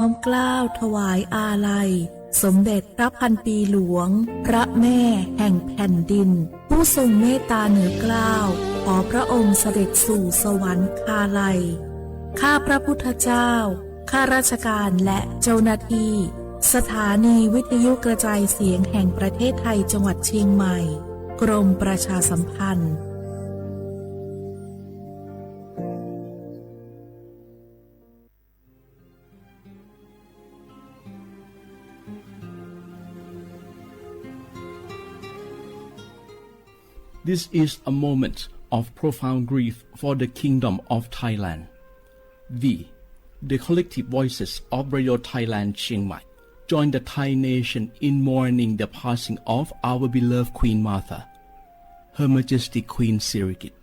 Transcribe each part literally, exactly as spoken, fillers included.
มเกล้าถวายอาลัย สมเด็จพระพันปีหลวง พระแม่แห่งแผ่นดิน ผู้ทรงเมตตาเหนือเกล้า ขอพระองค์เสด็จสู่สวรรคาลัย ข้าพระพุทธเจ้า ข้าราชการและเจ้าหน้าที่ สถานีวิทยุกระจายเสียงแห่งประเทศไทย จังหวัดเชียงใหม่ กรมประชาสัมพันธ์ This is a moment of profound grief for the Kingdom of Thailand. We, the collective voices of Radio Thailand Chiang Mai, join the Thai nation in mourning the passing of our beloved Queen Mother, Her Majesty Queen Sirikit.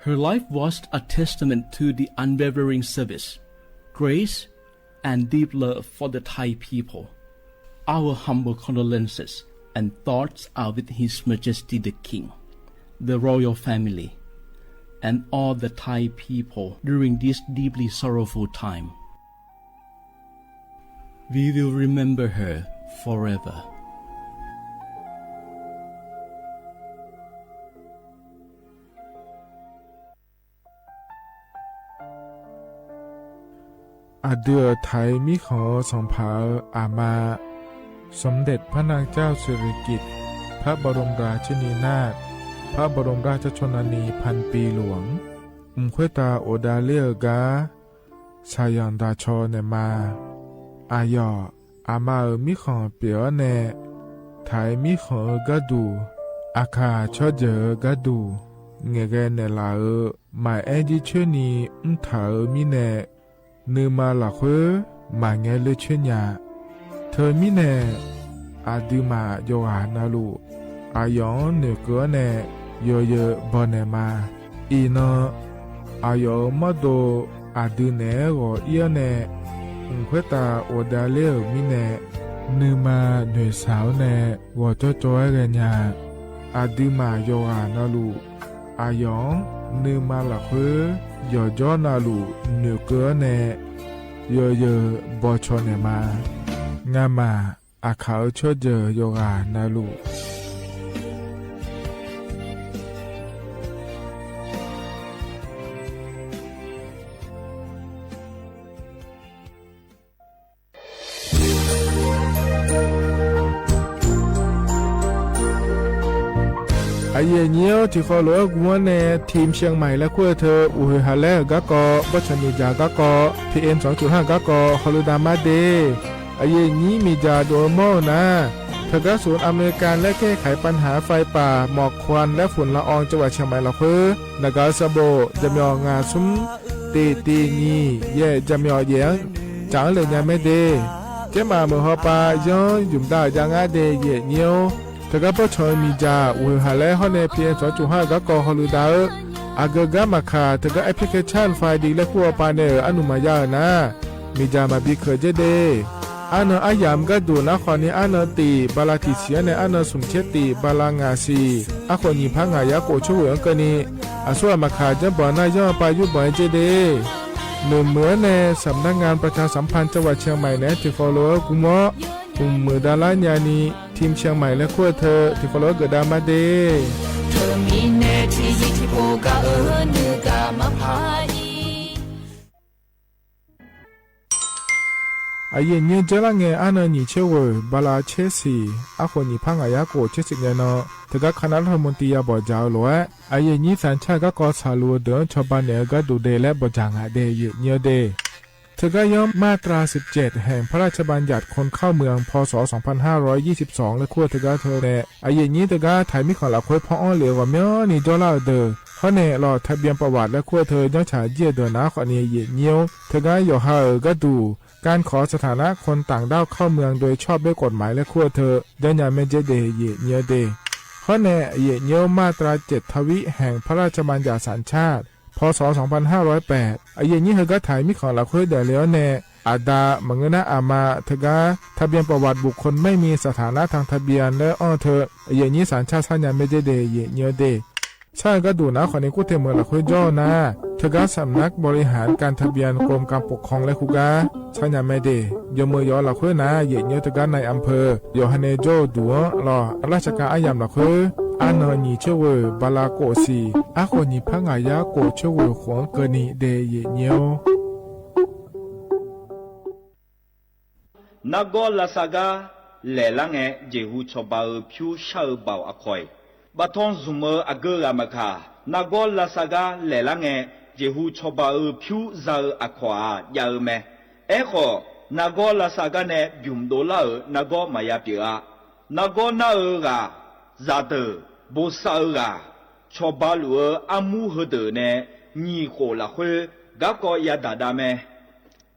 Her life was a testament to the unwavering service, grace, and deep love for the Thai people. Our humble condolences and thoughts are with His Majesty the King, the royal family, and all the Thai people during this deeply sorrowful time. We will remember her forever. Aqdui-euq Taiq mirkhanq-eu sanqpaq-euq aqma, สมเด็จพระนางเจ้าสิริกิติ์ พระบรมราชินีนาถ พระบรมราชชนนีพันปีหลวง mq khoertav ghofdav ler-eu gar shaqzanq daqcaw naeqma. Aqyawf aqma-euq mirkhanq pyeuf-awr nae, Taiq mirkhanq-eu gharduq, aqkaq tsawrjeuq-eu gharduq, ngaeqghae naeqlaf-euq maqaer jircoer ni mrtaq-euq mirnae, nuima lafkhoer maqngae ler coer nya. Teumirnae, aqduimaf yawqghaq navluf, aqyawf-anr noeqkeuv-awr nae yawzeu bawnaeq ma. Iqnan, aqyawf-euq mawrdo aqdui naeq-aer ghawq ir-awr nae, mq khoertav ghofdav ler-euq mirnae, nuima noeqshaq-awr nae ghawqjawr jawr-aer ghaenya. Aqduimaf yawqghaq navluf, aqyawf-anr nuima lafkhoer yawqjawr navluf noeqkeuv-awr nae yawzeu bawcaw naeqma. Ngamaf aqkaq-euq tsawrjeuq yawqghaq navluf, aqyuif aqnyir-or, tiqkhawf lof-aer gu-anr nae ทีมเชียงใหม่ laer kur-eu teu uqhoeq haq laer-euq garkawv, bawrtsanq miqdzaq garkawv, PM สองจุดห้า garkawv hawludav mar de. Aqyuif aqnyir miqdzaq dov-eu mawr-eu nar, teugar ศูนย์อำนวยการและแก้ไขปัญหาไฟป่าหมอกควันและฝุ่นละอองจังหวัดเชียงใหม่ lafkhoer naqgaq-eu sanqbof jaqmyawf ngaq smr tiq tiq nyiq yaef jaqmyawf yaef-anr caf-anr le nya mae de. Tsermaf meuq hawpav yanr ymq dav-euq jav ngar de, aqyuif aqnyir-or. Teugar bawrtsanq-eu miqdzaq uqhoeq haq laer hawr nae PM สองจุดห้า garkawv hawludav-eu, aqgeu gar maqkaq teugar แอปพลิเคชัน ไฟดี laer kur hawpav nae-euq arnuq maqya-euq nar, miqdzaq maqbi keuq dzer de. Arnan aryamq gharduq nar khawf ni arnan tiq bala tiq siq-anr nae arnan smq tser tiq bala ngaq siq, arkhof nyiq par ngaq yar khof tser ghoeq-anr keuvni, aqsur ghaq maqkaq janrbanq nar yanr-eu pav yurbanq-aer dzer de. Noeqmuiq-anr nae สำนักงานประชาสัมพันธ์จังหวัดเชียงใหม่ naeq-aer tiqkhawf lof-aer gu mawr, mqmuiq davlar nyani ทีมเชียงใหม่ laer kur-eu teu tiqkhawf lof-aer geufdav mar de. Teumirnae tiqzir tiqpov gaq-eu nuigaq maqpar-ir. Aqyuif aqnyir dzeurlar ngae, arnan nyiq tser ghoeq bala tser siq, arkhof nyiq par ngaq yar khof tser siq ngae nan, teugar คณะรัฐมนตรี ya bawq dzaq-eu lof-aer, aqyuif aqnyir สัญชาติ garkawv tsaqluf-eu deuq-anr cawba naeq-eu gharduq de laer bawq dzaq ngaq de, aqyuif aqnyir-eu de. Teugar yanr มาตราสิบเจ็ด แห่งพระราชบัญญัติคนเข้าเมือง พ.ศ. สองพันห้าร้อยยี่สิบสอง laer kur-eu teugar teu nae, aqyuif aqnyir teugar Taiq mirkhanq lafkhoer paw-anr lef-eu ghawqmyanrni jawrlar-euq deuq, hawr nae lawq ทะเบียนประวัติ laer kur-eu teu janrcaq jir-eu deuq nar khawf ni, aqyuif aqnyir-or, teugar yawqha-euq gharduq การขอสถานะคนต่างด้าวเข้าเมืองโดยชอบด้วยกฎหมาย laer kur-eu teu janrnya mae dzer de, aqyuif aqnyir-eu de. Hawr nae, aqyuif aqnyir-or, มาตราเจ็ดทวี แห่งพระราชบัญญัติสัญชาติ พ.ศ. สองพันห้าร้อยแปด aqyuif aqnyir heugar Taiq mirkhanq lafkhoer daefle-awr nae, aqda maqngeur nar aqma teugar ทะเบียนประวัติบุคคลไม่มีสถานะทางทะเบียน laer anr-eu teu, aqyuif aqnyir สัญชาติ sarnya mae dzer de, aqyuif aqnyir-eu de. Sar-eu gharduq nar khawfni kur tae meuq lafkhoer jawr-eu nar, teugar สำนักบริหารการทะเบียน กรมการปกครอง laer hu gar sar nya mae de. Yawmeuq yawf-eu lafkhoer nar, yaeq nyoer teugar นายอำเภอ yawqha nae jawr-eu duq-anr lawq, ราชการ aryamq lafkhoer arnan nyiq coer ghoeq bala kof siq, arkhof nyiq par ngaq yar kof coer ghoeq khof-anr keuvni dae yaeq nyoer-or. นากอลลาซาก้า laeqlar ngae, jeqhu cawba-eu pyur shar-eu baoq aqkawq-iq, baftanr zmq-eu aqgeu ghaq maqkaq, นากอลลาซาก้า laeqlar ngae, jeqhu cawba-eu pyur za-eu aqkawq-aq jav-eu mae. Aerkhawf, นากอลลาซาก้า nae bymq dovlar-euq นากอล maqya pyeuf-a. นากอล nar-eu ghaq, zaqdeuq, bosav-eu ghaq, cawba luf-eu armur heudeuq nae nyiq khof lafkhoer garkawv yadaq dav mae.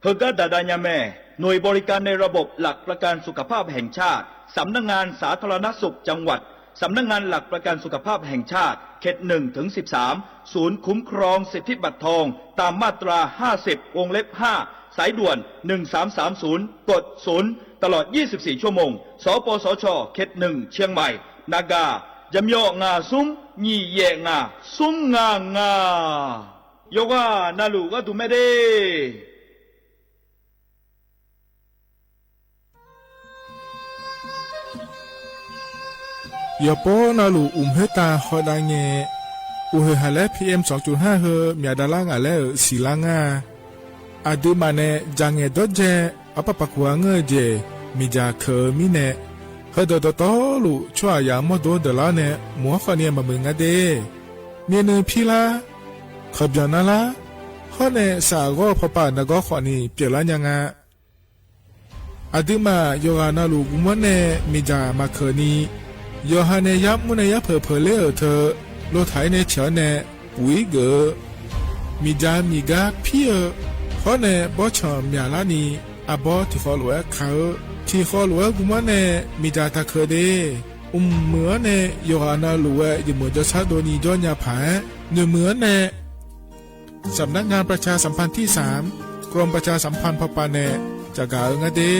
Heugar daqdav nya mae. หน่วยบริการในระบบหลักประกันสุขภาพแห่งชาติ สำนักงานสาธารณสุขจังหวัด สำนักงานหลักประกันสุขภาพแห่งชาติ เขตหนึ่งถึงสิบสาม ศูนย์คุ้มครองสิทธิบัตรทอง ตามมาตราห้าสิบ วงเล็บห้า สายด่วน หนึ่งสามสามศูนย์ กดศูนย์ ตลอดยี่สิบสี่ ชั่วโมง สปสช เขตหนึ่ง เชียงใหม่ นากา yamyawf ngaq smr nyiq yaef ngaq smr ngaq ngaq. Yawqghaq navluf gharduq mae de. Yawqpov navluf uqmq khoertav hawdav ngae, uqhoeq haq laer P M สองจุดห้า heu myaq davlar ngaq laer-euq siqlar ngar-a. Aqduimaf nae dzaq ngaeq dawrdzae arpaq paq kuq-a ngeur-eu jeq miqdzaq keuq-eu mirnae, heudeuq dawqtawvluf tsawrhaqzaq-anr mawrdo deuqlar-awr nae mq-anr khawfni maqmuiq nga de. Myavnuiv pirlar, kawqbyanq narlar, hawr nae saqghawr-eu pawpav nargawr khawfni pyeuflar nya nga. Aqduimaf yawqghaq navluf guvmawr nae miqdzaq maqkeuq ni, yawqha nae yarmr nae yarpeuq peuq ler-euq teu, lotaq-ir nae ciq-awr nae puq-ir geuf-eu, miqdzaq miqgar pir-eu, hawr nae bawrtsanq myaqlar ni, arbawr tiqkhawv lof-aer ka-eu, tiqkhawv lof-aer guvmawr nae miqdzaq taqkeuq de. Mqmuiq-anr nae yawqghaq navluf-aer jeqmuiq jawrshar dovni jawr nya paq-aer, noeqmuiq-anr nae สำนักงานประชาสัมพันธ์ที่สาม กรมประชาสัมพันธ์ พป nae caqgaq-eu ngar de.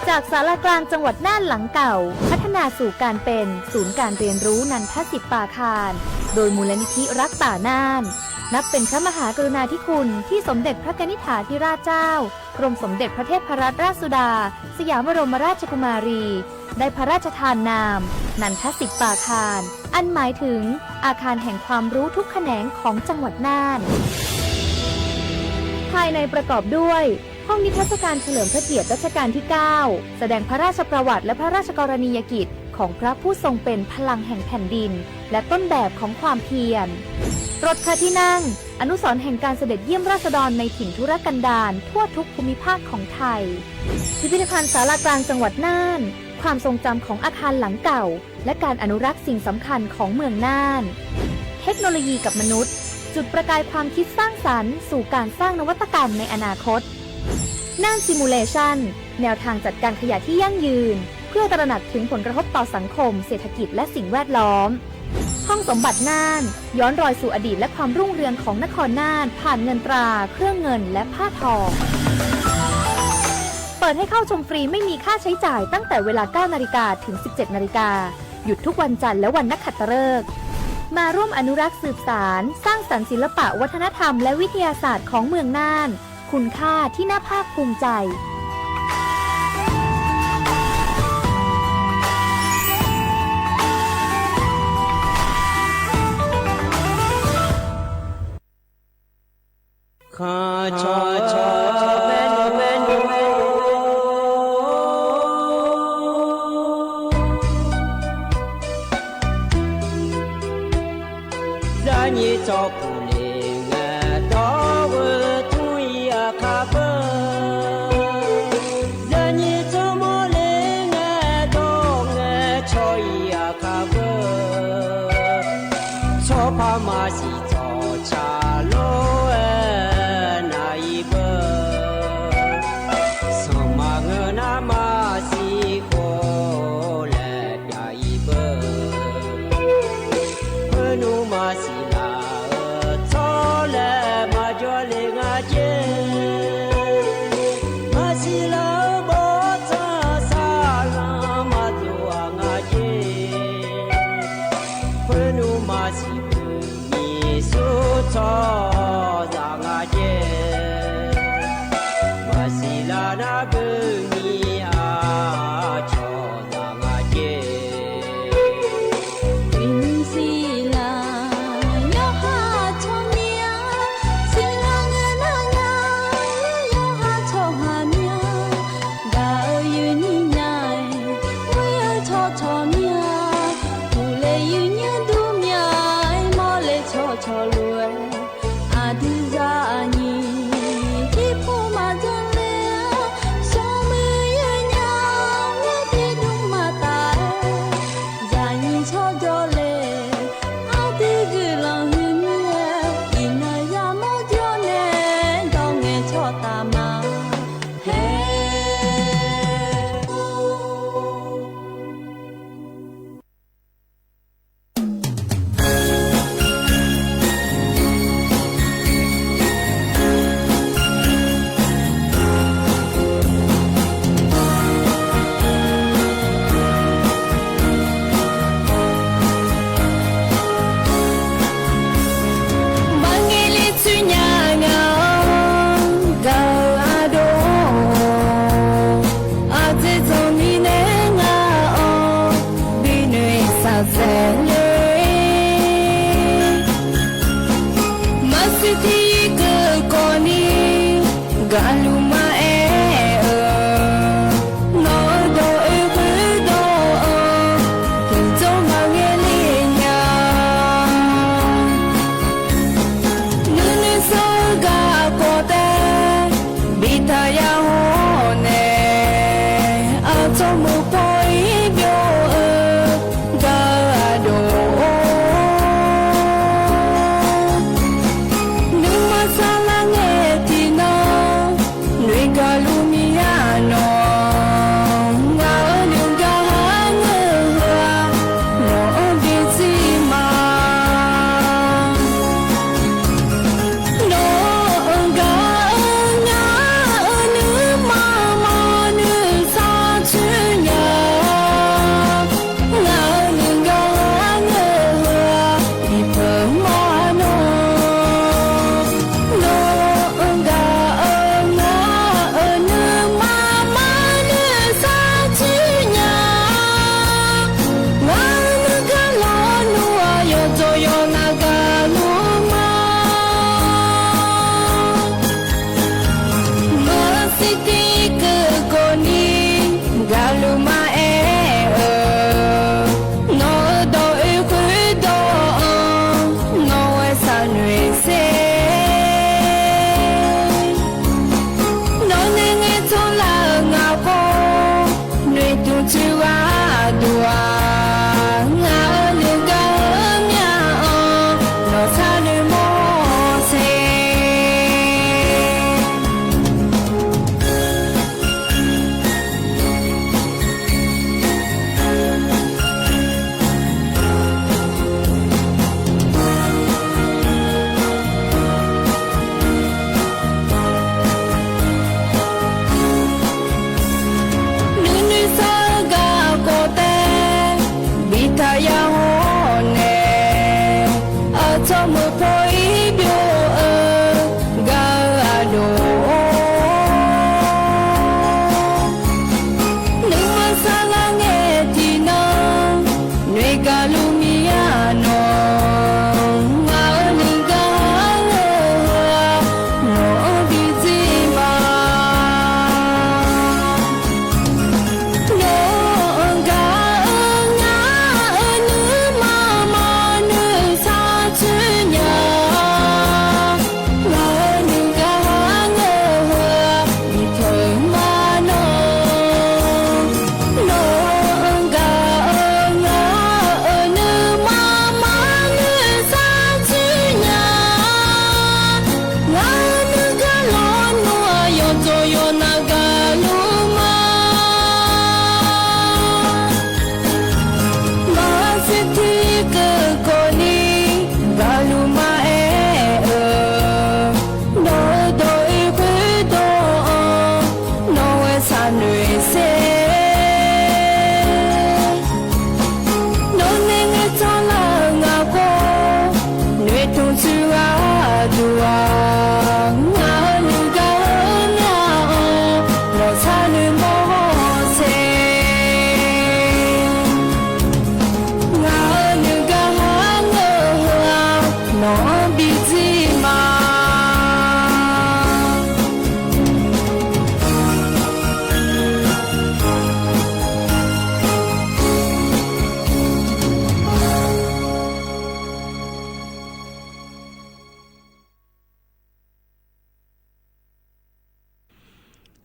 จากศาลากลางจังหวัดน่านหลังเก่า พัฒนาสู่การเป็นศูนย์การเรียนรู้นันทสิทธิ์ปาคาร โดยมูลนิธิรักป่าน่าน นับเป็นพระมหากรุณาธิคุณที่สมเด็จพระกนิษฐาธิราชเจ้า กรมสมเด็จพระเทพรัตนราชสุดา สยามบรมราชกุมารี ได้พระราชทานนาม นันทสิทธิ์ปาคาร อันหมายถึงอาคารแห่งความรู้ทุกแขนงของจังหวัดน่าน ภายในประกอบด้วย ห้องนิทรรศการเฉลิมพระเกียรติรัชกาลที่เก้า แสดงพระราชประวัติและพระราชกรณียกิจของพระผู้ทรงเป็นพลังแห่งแผ่นดิน และต้นแบบของความเพียร รถพระที่นั่ง อนุสรณ์แห่งการเสด็จเยี่ยมราษฎรในถิ่นทุรกันดารทั่วทุกภูมิภาคของไทย พิพิธภัณฑ์ศาลากลางจังหวัดน่าน ความทรงจำของอาคารหลังเก่า และการอนุรักษ์สิ่งสำคัญของเมืองน่าน เทคโนโลยีกับมนุษย์ จุดประกายความคิดสร้างสรรค์สู่การสร้างนวัตกรรมในอนาคต น่าน Simulation แนวทางจัดการขยะที่ยั่งยืน เพื่อตระหนักถึงผลกระทบต่อสังคม เศรษฐกิจ และสิ่งแวดล้อม ห้องสมบัติน่าน ย้อนรอยสู่อดีตและความรุ่งเรืองของนครน่าน ผ่านเงินตรา เครื่องเงิน และผ้าทอง เปิดให้เข้าชมฟรีไม่มีค่าใช้จ่ายตั้งแต่เวลา เก้านาฬิกา ถึง สิบเจ็ดนาฬิกา หยุดทุกวันจันทร์และวันนักขัตฤกษ์ มาร่วมอนุรักษ์สืบสาน สร้างสรรค์ศิลปะวัฒนธรรมและวิทยาศาสตร์ของเมืองน่าน คุณค่าที่น่าภาคภูมิใจ Zaqnyiq tsawrpuq le ngae dawr-eu tmr-ir aqkar beu. Zaqnyiq tsawrmawr le ngae dawr ngae cawq-ir aqkar beu. Tsawrpar maqsiq tsawqtsaq lor-aer nar-ir Maqsiq lar nar beu ni aqcawq zaq nga jer. Uiqni siqlar yawqha tsawrmir-a, siqlar ngae nar nya, yawqha tsawrhaq mir-a, gaq-eu yuif ni nya-aer, uir-eu tsawrcawq mir-a, uqle yuif nyaer dur mya-aer, mawrle tsawrcawq lof-aer, aqdui zaqnyiq tiqpov maqdzanr le-a, smrmuiq yawnya-aer tiqdmr maqtaf-aer, zaqnyiq tsawrjawr le, aqdui guiqlanq huiq mir-aer, iqnan yamawr jawr nae dawq ngaeqcawq taf ma. Haer. Maqngaeq le tsoeq nya nga-awr gaq-eu ardov, aqdzaeq dzanq ni nae nga-awr binoeq saqsaeq le. Maqsiq tiq keuv kawv ni gaqluf maqaer-eu, nawq-eu dawq oe khoerdawq-anr tiqjawr maqngaeq le nya. Nuinoeq sawr-eu garkawv taef biftaq ya hawr nae, aqcawq muiq pawr-ir byov-eu gaq-eu ardov-or, nuima saflar ngae tiqnan noeq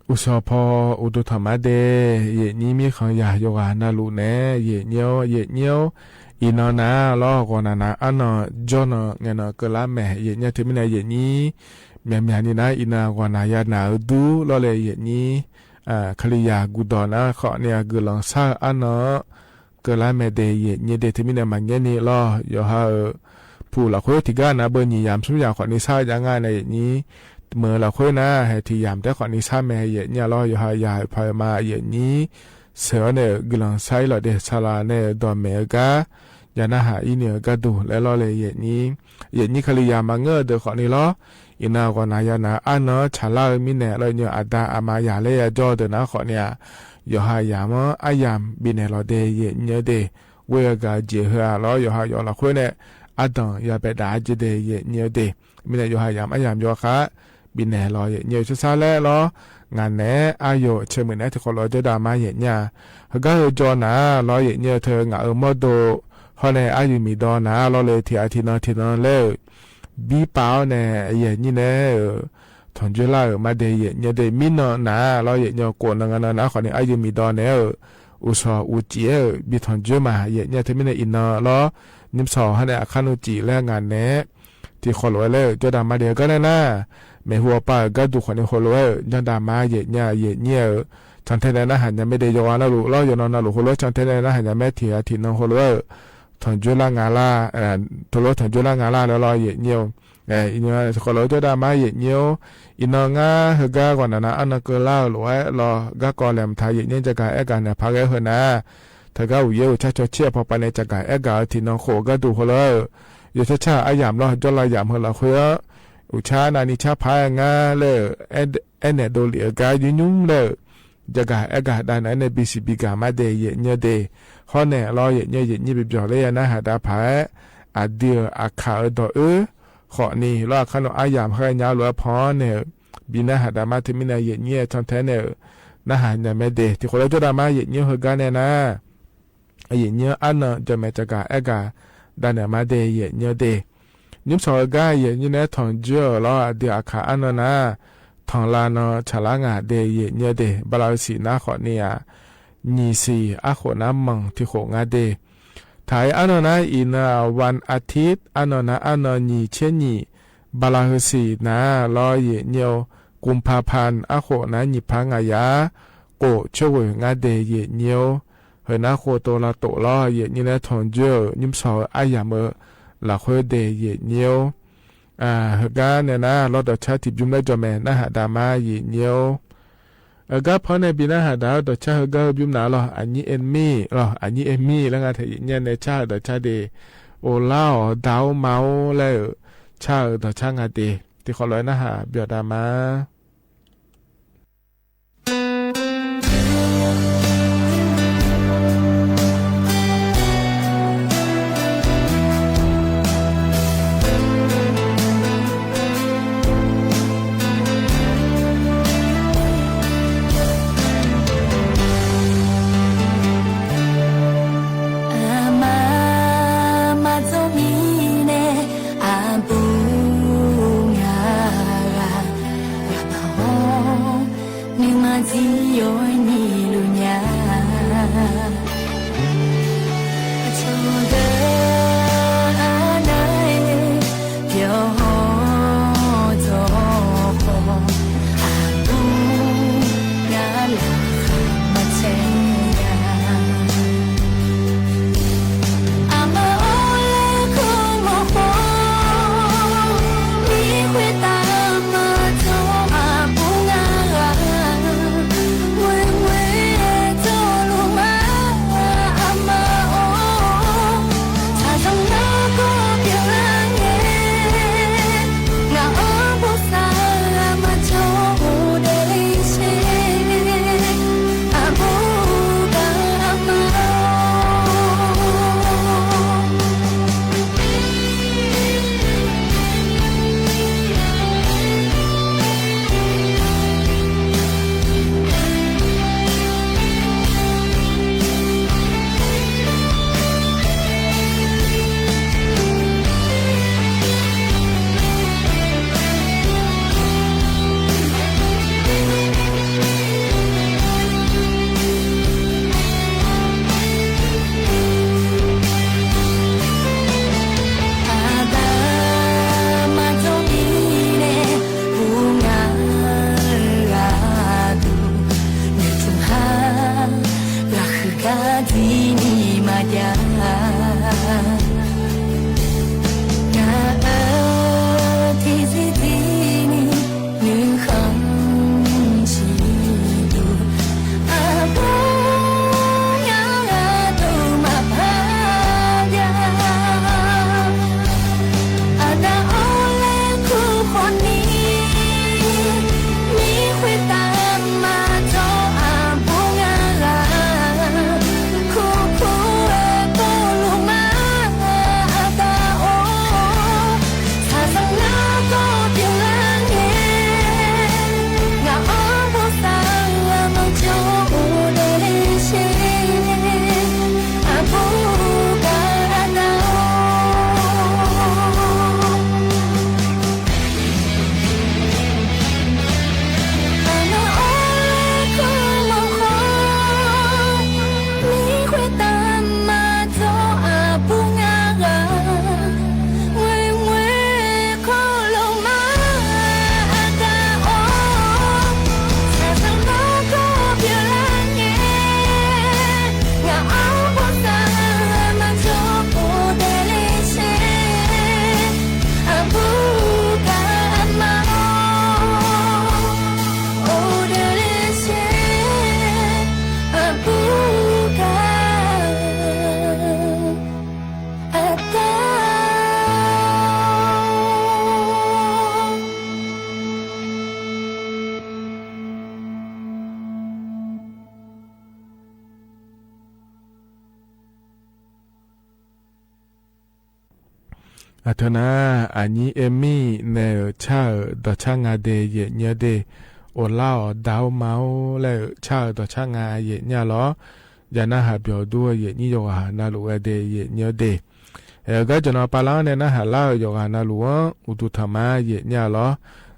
Uqshawq paw uqduq tanqma dae, yaeqnyir mirkhanq yaq yawqghaq navluf naeq-aer yaeqnyir-awr, yaeqnyir-awr, iqnan nar lawr, ghawqnaq nav arnan jawrnan ngaeqnan keuvlar mae. Yaeqnyir teumirnae yaeqnyir myaqmyaq ni nar iqnan ghawqnaq ya naq-eu dur lawr le yaeqnyir, Kalizaq guqdawq nar khawfni-aq guiqlanq shar-eu arnan-anr keuvlar mae de yaeqnyir de. Teumirnae maqngaer ni lawr, yawqha-euq puq lafkhoer tiqgar nav beu nyiq yamq smr yamq khawfni shar-eu jav nga nae yaeqnyir, meuq-eu lafkhoer nar haeq tiq yamq taef-aer khawfni shar mae yaeqnyir-a lawr. Yawqha yaq-euq paq-eu ma yaeqnyir sheuq-awr nae-euq guiqlanq shar-ir lawq de. Saqlaq nae-euq dawqmaeq-eu gar ya narhaq-ir ni-eu gharduq laer lawr le yaeqnyir, yaeqnyir Kalizaq maqngeur-eu deuq khawfni lawr, iqnan ghawqnaq ya naq arnan-anr tsaqlar-eu mirnae lawr, yaeqnyir aqda aqma yaq laer yajawr-eu deuq nar khawfni-aq, yawqha yamq-anr aryamq bifnaeq lawq de yaeqnyir-eu de. Ghoer-eu gaq-eu jeq heu-aq lawr, yawqha yawf lafkhoer nae ardanq ya baef daf-a jeq de yaeqnyir-eu de. Mirnae yawqha yamq aryamq yawkhav bifnaeq lawq yaeqnyir-eu. Carsar laer lawr, ngaq naeq-aer aryawf caemuiq naeq-aer tiqkhawf lof-aer jawrdav ma yaeqnyir-a. Heugar heu jawr naq lawr yaeqnyir-eu teu ngaq-euq mawrdo hawr nae aryuif miqdawq naq lawr le tiq ghaq tiqnan tiqnan laer-euq birpav-awr nae yaeqnyir nae-euq tanqjoer lar-euq ma de yaeqnyir de. Mirnan naq lawr yaeqnyir-eu khof nan nga nan nar khawfni aryuif miqdawq naeq-aer-euq uqshawq uqcif-aer-euq bi tanqjoer ma yaeqnyir. Teumirnae iqnan lawr, nymrshawq hawr nae aqkar nuicif laer ngaq naeq-aer tiqkhawf lof-aer laer-euq jawrdav ma de. Heugar nae nar, maeqhu awqpav-euq gharduq khawfni heulof-aer-euq jawrdav ma yaeqnyir-a yaeqnyir-euq. Cantae nae narhaq nya mae de yawqghaq navluf lawr, yawqnan navluf heulof-aer cantae nae narhaq nya mae tiq ghaq tiqnan heulof-aer-euq tanqjoer lar nga lar, teulof-aer tanqjoer lar nga lar laer lawr yaeqnyir-eu. Iqnan tiqkhawf lof-aer jawrdav ma yaeqnyir-or. Iqnan ngar heugar ghawqnaq nav arnan keuvlar-euq lof-aer lawr garkawv laeqhmq taq yaeqnyir jagaq aergaq naeq paq ghae-eu heu nar, teugar uqyaer uqcar cawcaer-eu pawpav nae jagaq aergaq-eu tiqnan khof gharduq heulof-aer-euq yawcar car-euq aryamq lawr jawrlav yamq heu lafkhoer-anr, uqcar navni car paq-aer ngar laer-euq aernaeq dov lef-eu gar yur nymr laer-euq jagaq aergaq dav naeq-aer nae bisiq bigaq ma de yaeqnyir de. Hawr naeq lawr yaeqnyir yaeqnyir bi byawq laer ya narhaq dav paq-aer, aqdui-euq aqkaq-euq dawq oer khawfni lawr, aqkar nawq aryamq khaer nya-eu lof-aer pan-anr naeq-euq bi narhaq dav ma. Teumirnae yaeqnyir-aer cantae nae-euq narhaq nya mae de. Tiqkhawf lof-aer jawrdav ma yaeqnyir-or. Heugar nae nar, yaeqnyir-anr arnan jawqmaeq jagaq aergaq dav naeq ma de yaeqnyir de. Nymrshawq heugar yaeqnyir nae-aer tanqjoer-euq lawr, aqdui aqkaq arnan nar, tanqlav nan tsaqlar nga de yaeqnyir de. Bala-eu siq nar khawfni-aq, nyiq siq arkhof nar manq tiqkhof nga de. Taq-aer arnan nar iqnan-aq วันอาทิตย์ arnan nar arnan nyiq tser nyiq, bala-eu siq nar lawr yaeqnyir-or. กุมภาพันธ์ arkhof nar nyiq par ngaq yar, khof coer ghoeq ngar de yaeqnyir-or. Heu nar khof tov lavtof lawr yaeqnyir nae-aer tanqjoer-euq nymrshawq-eu aryamq-eu lafkhoer de yaeqnyir-or. Heugar nae nar lawr dawqcar tiqbymr laer jawqmaeq narhaq dav ma yaeqnyir-or. Heugar pan nae bi narhaq dav-eu dawqcar heugar heu bymr naq lawr, aqnyir Amy lawr, aqnyir Amy laer nga tae yaeqnyir nae car-euq dawqcar de. Ovlar-awq, da-or ma-or laer-euq car-euq dawqcar nga de. Tiqkhawf lof-aer narhaq byawq dav ma. Aqma maqdzawr mirnae aqbur ngaq ghaq Aqteu nar, aqnyir Emi naeq-euq car-euq dawqcar nga de yaeq nyir-eu de. Of lar-awq daq-awr ma-or laer-euq car-euq dawqcar nga yaeq nyir-a lawr. Jav narhaq byawq dur-eu yaeq nyir yawqghaq navluf ghae de yaeq nyir-eu de. Aer-eu gar jawqnan pavlar-anr nae narhaq lar-euq yawqghaq navluf-anr uqduq tanqma yaeq nyir-a lawr.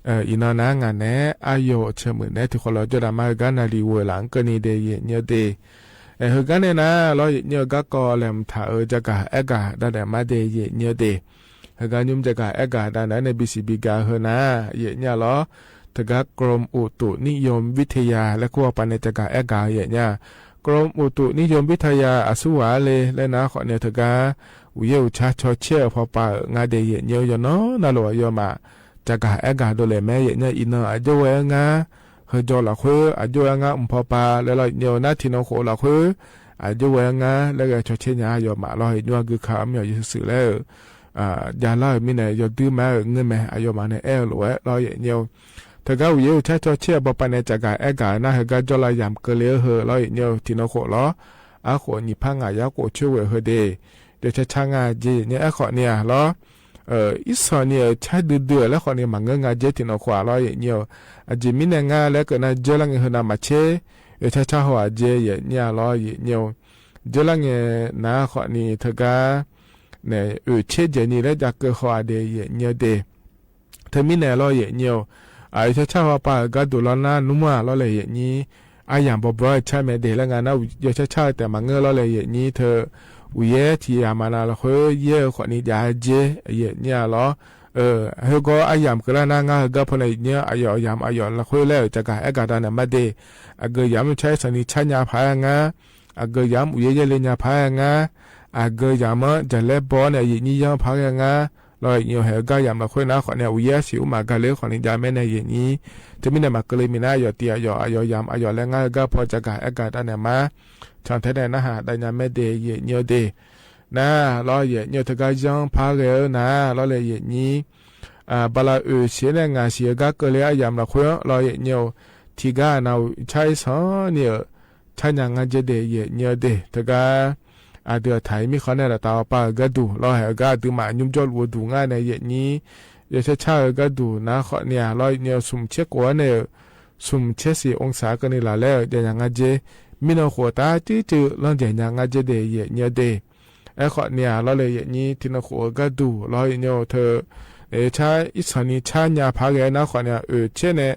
Iqnan nar ngaq naeq-aer aqyawf caeq meuq naeq-aer tiqkhawf lawr jawr daq ma-eu gar naqliq ghoeq laf-anr keuvni de yaeq nyir-eu de. Aer, heugar nae nar lawr yaeq nyir-eu garkawv laeqhmq taq-euq jagaq aergaq danaeq ma de yaeq nyir-eu de. Heugar nymr jagaq aergaq danaeq-aer nae bisiq bigaq-eu heu nar yaeq nyir-a lawr. Teugar กรมอุตุนิยมวิทยา laer kur-awr paq nae jagaq aergaq-eu yaeq nyir-a. กรมอุตุนิยมวิทยา aqsurghaq-ar le laer nar khawfni teugar uqyaer uqcar caw caer-euq pawpav-euq nga de yaeq nyir-eu yawqnan navluf aqyawfmaf jagaq aergaq dovlaeq mae yaeq nyir-a. Iqnan aqjox ghae-aer ngar, heujawr lafkhoer aqjox ghae-aer ngar mq pawpav laer lawr yaeq nyir-eu nar tiqnan khof lafkhoer aqjox ghae-aer ngar laer ghae caw caer nya aqyawfmaf lawr yaeq nyir-a gui ka-awr myaw yawshuif shuif laer-euq javlar-euq mirnae yawduir ma-aer-euq ngeur mae aqyawfmaf nae aer-eu lof-aer lawr yaeq nyir-eu. Teugar uqyaer uqcar caw caer-euq bawpav nae jagaq aergaq-eu nar heugar jawrlav yamq keuvle-eu heu lawr yaeq nyir-eu tiqnan khof lawr. Arkhof nyiq par ngaq yar khof coer ghoeq heu de. Yawcar car nga jer yaeq nyir-a aerkhawfni-aq lawr. Irsanq ni-euq car duidui-euq laer khawfni maqngeur nga jer tiqnan khof-aq lawr yaeq nyir-eu. Aqjeq mirnae nga laer keuv nar jawrlar ngae heu navmaqtser yawcar car haw-aq jer yaeq nyir-a lawr yaeq nyir-eu. Jawrlar ngae nar khawfni teugar nae oeq tser dzaeq ni laer jav keuv haw-aq de yaeq nyir-eu de. Teumirnae lawr yaeq nyir-eu. Yawcar car haw pav-euq gharduq lawr nar nmr-aq lawr laeq yaeq nyir. Aryamq bawbaw-aer car mae de laer nga nar yawcar car-eu taef maqngeur lawr laeq yaeq nyir teu. Uqyaer tiq yamq maqnav lafkhoer yaer-eu khawfni jav jer yaeq nyir-a lawr. Heugawr aryamq keuvlar nar ngar heugar pawnae yaeq nyir aqyawf yamq aqyawf lafkhoer laer-euq jagaq aergaq danaeq ma de. Aqgeu yamq-anr car-ir sanqni car nya paq-aer ngar. Aqgeu yamq-anr uqyaer yaerle nya paq-aer ngar. Aqgeu yamq-anr jaqlaer baw-awr nae yaeq nyir yanr paq-aer ngar. Lawr yaeq nyir-eu haeq-eu gar yamq lafkhoer nar khawfni uqyaer arsiq ur maqgaq le-eu khawfni jav maer nae yaeq nyir. Teumirnae maqkeuvle minav aqyawf tiq aqyawf aqyawf yamq aqyawf laer ngar heugar paw jagaq aergaq danaeq ma. Cantae nae narhaq dav nya maer de yaeq nyir-eu de. Nar lawr yaeq nyir-eu teugar yanr paq-aer ghae-eu nar lawr laeq yaeq nyir. Bala oeq siq-aer nae ngaq siq-eu gar keuvle-aer yamq lafkhoer-anr lawr yaeq nyir-eu. Tiqgar aqnav-euq car-ir sanqni-euq car nya ngar jer de yaeq nyir-eu de teugar. Aqdui aqtaq-ir mirkhanq nae laftav-awr pav-euq gharduq lawr haeq-eu gar aqduimaf nymr jawrluf-eu duq ngar nae yaeq nyir. Yawcar car-eu gharduq nar khawfni-aq lawr yaeq nyir-eu smq tser khof-aer nae-euq smq tser siq องศา keuvni laf laer-euq jav nya ngar jer. Mirnan khof-eu tar cuivcuiv lanr dzaeq nya ngar jer de yaeq nyir-eu de. Aerkhawfni-aq lawr laeq yaeq nyir tiqnan khof-eu gharduq lawr yaeq nyir-eu teu. Naeq-aer car-ir sanqni car nya paq-aer ghae nar khawfni-aq oeq tser nae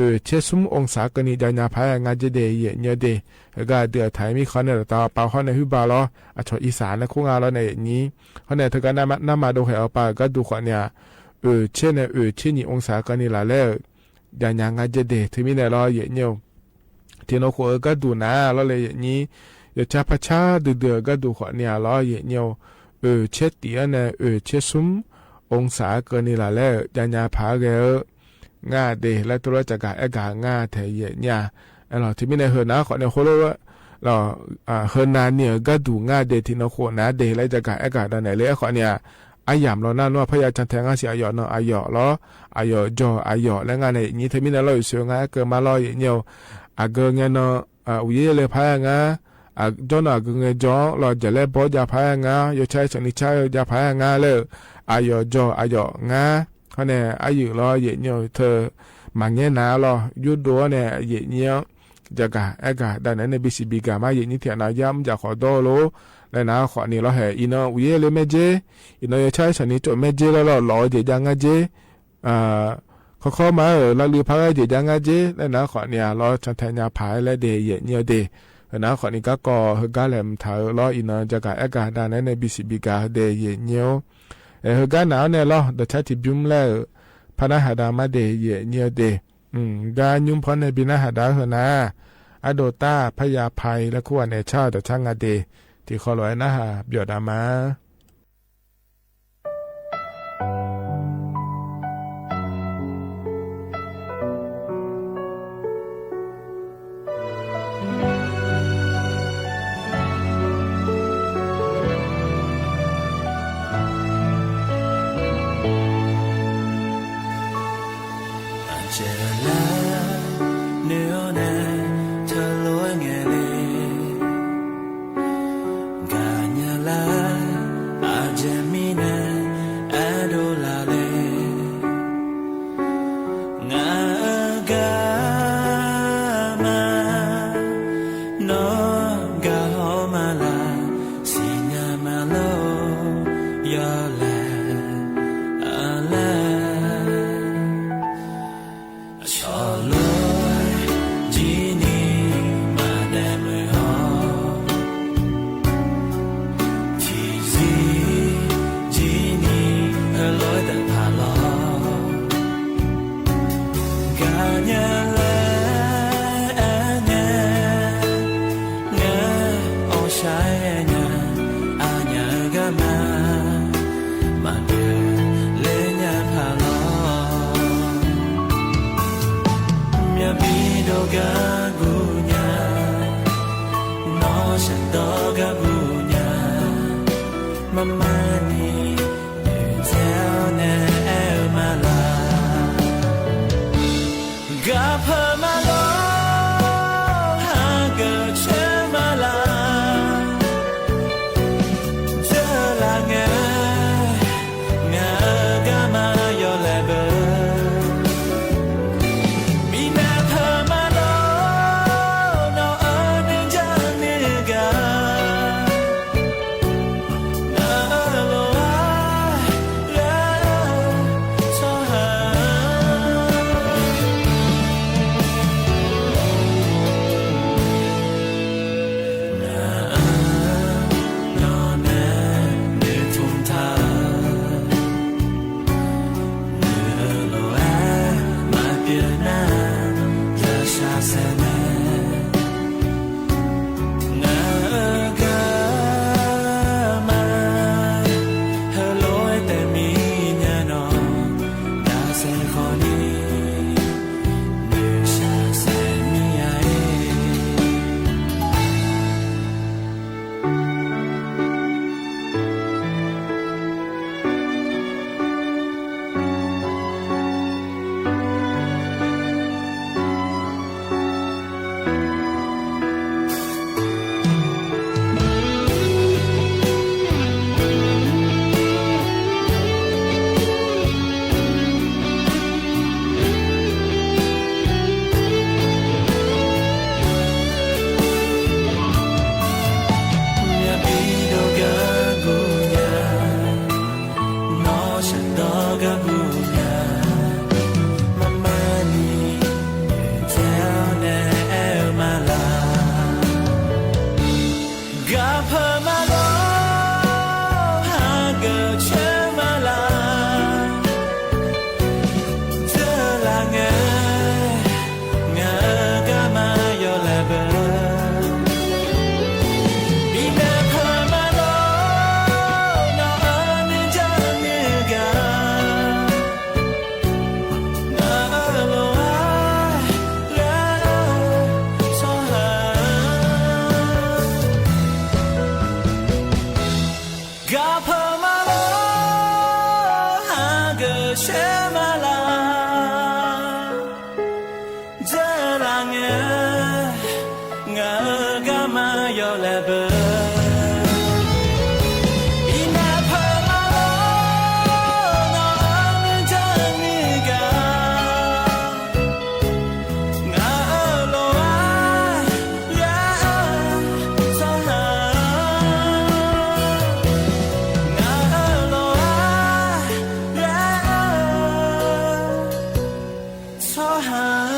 oeq tser smr องศา keuvni jav nya paq-aer ngar jer de yaeq nyir-eu de. Heugar aqdui aqtaq-ir mirkhanq nae laftav-awr pav hawr nae huiba lawr aqcawq irsaq nae kur nga lawr nae yaeq nyir. Hawr nae teugar narma dov khaeq-awr pav-euq gharduq khawfni-aq oeq tser nae oeq tser nyiq องศา keuvni laf laer-euq jav nya ngar jer de teumirnae lawr yaeq nyir-eu. Tiqnan khof-eu gharduq nar lawr laeq yaeq nyir. Yawcar par car duidui-euq gharduq khawfni-aq lawr yaeq nyir-eu. Oeq tser tif-anr nae oeq tser smr องศา keuvni laf laer-euq jav nya paq-aer ghae-eu ngar de laer tov lof-aer jagaq aergaq ngar taeq yaeq nyir-a. Aerlawq teumirnae heu nav-anr khawfni khoerlof-aer lawq, heunav ni-euq gharduq ngar de tiqnan khof nav-anr de laer jagaq aergaq danaeq le-aer khawfni-aq, aryamq lawr nar nmr-aq parya cantae ngar siq aqyawf nan aqyawf lawr, aqyawf jawq aqyawf laer ngar nae yaeq nyir teumirnae lawr oeq soeq ngar aer keuv ma lawr yaeq nyir-eu. Aqgeu ngae nan uqyaer yaerle paq-aer ngar, jawrnan aqgeu ngae jawr-anr lawr jaqlaer baw jav paq-aer ngar, yawcar-ir sanqni car-eu jav paq-aer ngar laer-euq, aqyawf jawq aqyawf ngar. Hawr nae aryuif lawr yaeq nyir-eu teu maqngaer nav-a lawr yurdov-awr nae yaeq nyir-anr jagaq aergaq danaeq nae bisiq bigaq ma yaeq nyir tiq ghaq nav yar mr jaq khawf dawr-eu lor. Laer nav khawfni lawr haeq iqnan uqyaer le maer jer, iqnan yawcar-ir sanqni tsof maer jer laer lawr lawq-eu jeq jav ngar jer. Kawrkawr ma-aer-euq lavluiv paq-aer jeq jav ngar jer laer nav khawfni-aq lawr cantae nya paq-aer laer de yaeq nyir-eu de. Heunav khawfni garkawv heugar laeqhmq taq-eu lawr iqnan jagaq aergaq danaeq nae bisiq bigaq-eu de yaeq nyir-or. Aer heugar nav-anr nae lawr dawqcar tiqbymr laer-euq parnar haqda mar de yaeq nyir-eu de. Gar nymr paw nae bi narhaq dav-eu heunav, ardov tar parya paq-ir laer kur ghaq naeq car-eu dawqcar nga de. Tiqkhawv lof-aer narhaq byawq dav ma. Aqjeq lar noeq-awr nae teulof-aer ngaeq le. Gaqnya lar aqjeq mirnae Ngaq-euq garma, nawr gaq hawr ma laq, siqnya ma lor, yawlaeq aqlaer. Aqcawq lof-aer jir ni maqdaef muiq-awr, tiqzir jir ni heulof-aer daef paq lawr. Gaqnya laer aernya, ngaer awqshaq-aer aernya, aqnyaf-eu garma maqgeuf ler nya paq lawr. Myavbi dov gar guv nya, nawr shaqdawr gar guv nya, marmar ni noeqtsaev-awr nae aer-eu ma laq. Gaqpeuq ma lor, hageuf caer ma laq. Dzeurlaf ngae, ngaq-euq garma yawlaeq beu. Binaeq peuq ma lor, nawq-eu nuijar nuigaq. Ngaq-euq lof-aer ghae-eu tsawrhaq, ngaq-anr nawq nae noeqtmq taq-eu, ngaq-euq lof-aer maqpyeuf nar, yashaq saeq mae. Ngaq-euq garma, heulof-aer taef mir nya nawq, dasaeq khawf ni noeqshaq saeq mir-a-ir. Myavbi dov gar guv nya, nawr shaqdawr gar guv nya, marmar ni noeqtsaev-awr nae aer-eu ma laq. Gaqpeuq ma lor, hageuf caer ma laq. Dzeurlaf ngae, ngaq-euq garma yawlaeq beu. Binaeq peuq ma lor, nawq-eu nuijar nuigaq. Ngaq-euq lof-aer ghae-eu tsawrhaq, gaqpeuq ma lor, hageuf caer ma laq. Dzeurlaf ngae, ngaq-euq garma yawlaeq beu. Binaeq peuq ma lor, nawq-eu nuijar nuigaq. Ngaq-euq lof-aer ghae-eu tsawrhaq, ngaq-euq lof-aer ghae-eu tsawrhaq.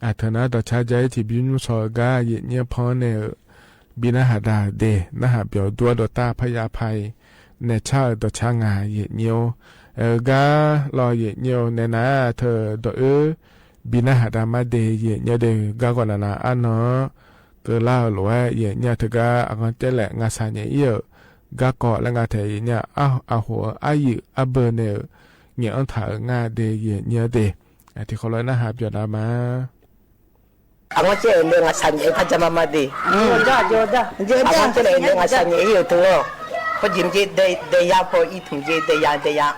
Aqteu nar dawqcar ja-ir tiqbymr nymrsaw-eu gar yaeqnyir-anr pan-anr nae-euq bi narhaq daq de, narhaq byawq dur-awr dawqtav parya paq-iq naeq car-euq dawqcar nga yaeqnyir-or. Aer-eu gar lawr yaeqnyir-or, naeq nar-aq teu dawq-oer bi narhaq dav mar de yaeqnyir de, garkawv navnav arnan-anr keuvlar-euq lof-aer yaeqnyir-a teugar aqghanr caer laef ngaqshaq nyaef-ir-euq garkawv laer nga taef yaeqnyir-a. Aqhof-eu aryuif arbeu nae-euq nyaef-anr taq-euq nga de yaeqnyir-a de. Tiqkawv lof-aer narhaq byawq dav ma. Aqghanr caer-aer nae ngaqshaq nyaef-ir par ja mar mar de. Aqghanr caer laef nae ngaqshaq nyaef-ir-euq teu lawr. Hawjeq mr jer, daeyar paw ir tmq jer, daeyar daeyar.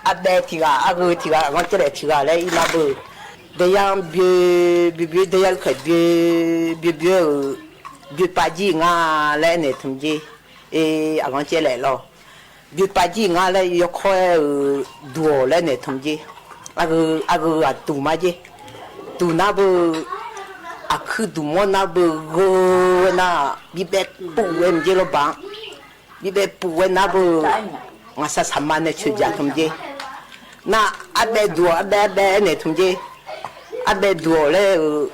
Arbaev tiq ghaq, argheu tiq ghaq, aqganq caevlaef tiq ghaq laer ir nar beu. Daeyar byoe byoe byoe, daeyar khaeq byoe byoe byoe-euq, byoepav jir nga laer aernaeq tmq jer. Aqganq caevlaef lawr, byoepav jir nga laer yawkawr aer-euq, duq-awq laer aernaeq tmq jer. Argheu aqduq ma jer. Duq nar beu, aqkuir duq mawr nar beu, gheu-aer nar, bibaev puf-aer mq jer lawrbaq-anr. Bibaev puf-aer nar beu, ngaqshaq saqma nae coeqjaq tmq jer. Nar, arbaev duq-awq, arbaev arbaev aernaeq tmq jer. Arbaev duq-awq laer-euq,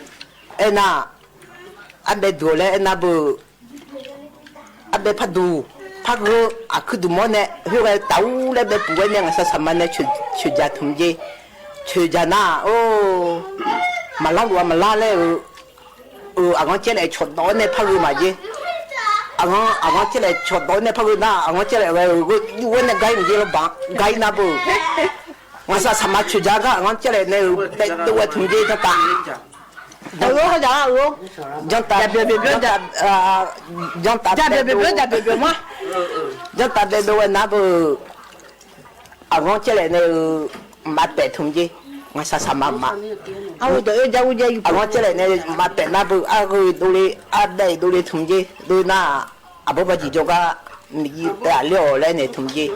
aernar, arbaev duq-awq laer aernar beu, arbaev parduq, pargheu, aqkuir duq mawr nae khoerghae taf-ur laer bae puf-aer nae ngaqshaq saqma nae coeqjaq tmq jer. Coeqjaq nar, or, maqlar luf-a maqlar laer-euq, aqganq caevlaef cawqdawv-awr nae pargheu maqjer. Aqganq, aqganq caevlaef cawqdawv-awr nae pargheu nar, aqganq caevlaef ghae-euq ghoe yuf-aer nae gar ir mq jer lawrbaq-anr, gar ir nar beu. Ngaqshaq saqma coeqjaq gar aqganq caevlaef nae-euq baedov-aer tmq jer janrtav. Janrtav, janrtav baedov, janrtav baedov-aer nar beu. Aqganq caevlaef nae-eu mqbav taef tmq jer. Ngaqshaq saqma mqbav, aqganq caevlaef nae mqbav taef nar beu, argheu dovle, arbaev dovle tmq jer. Dov nar, aqbawr baqjeq jawrgar, miqjiv paev-aq ler-awq laer naeq tmq jer.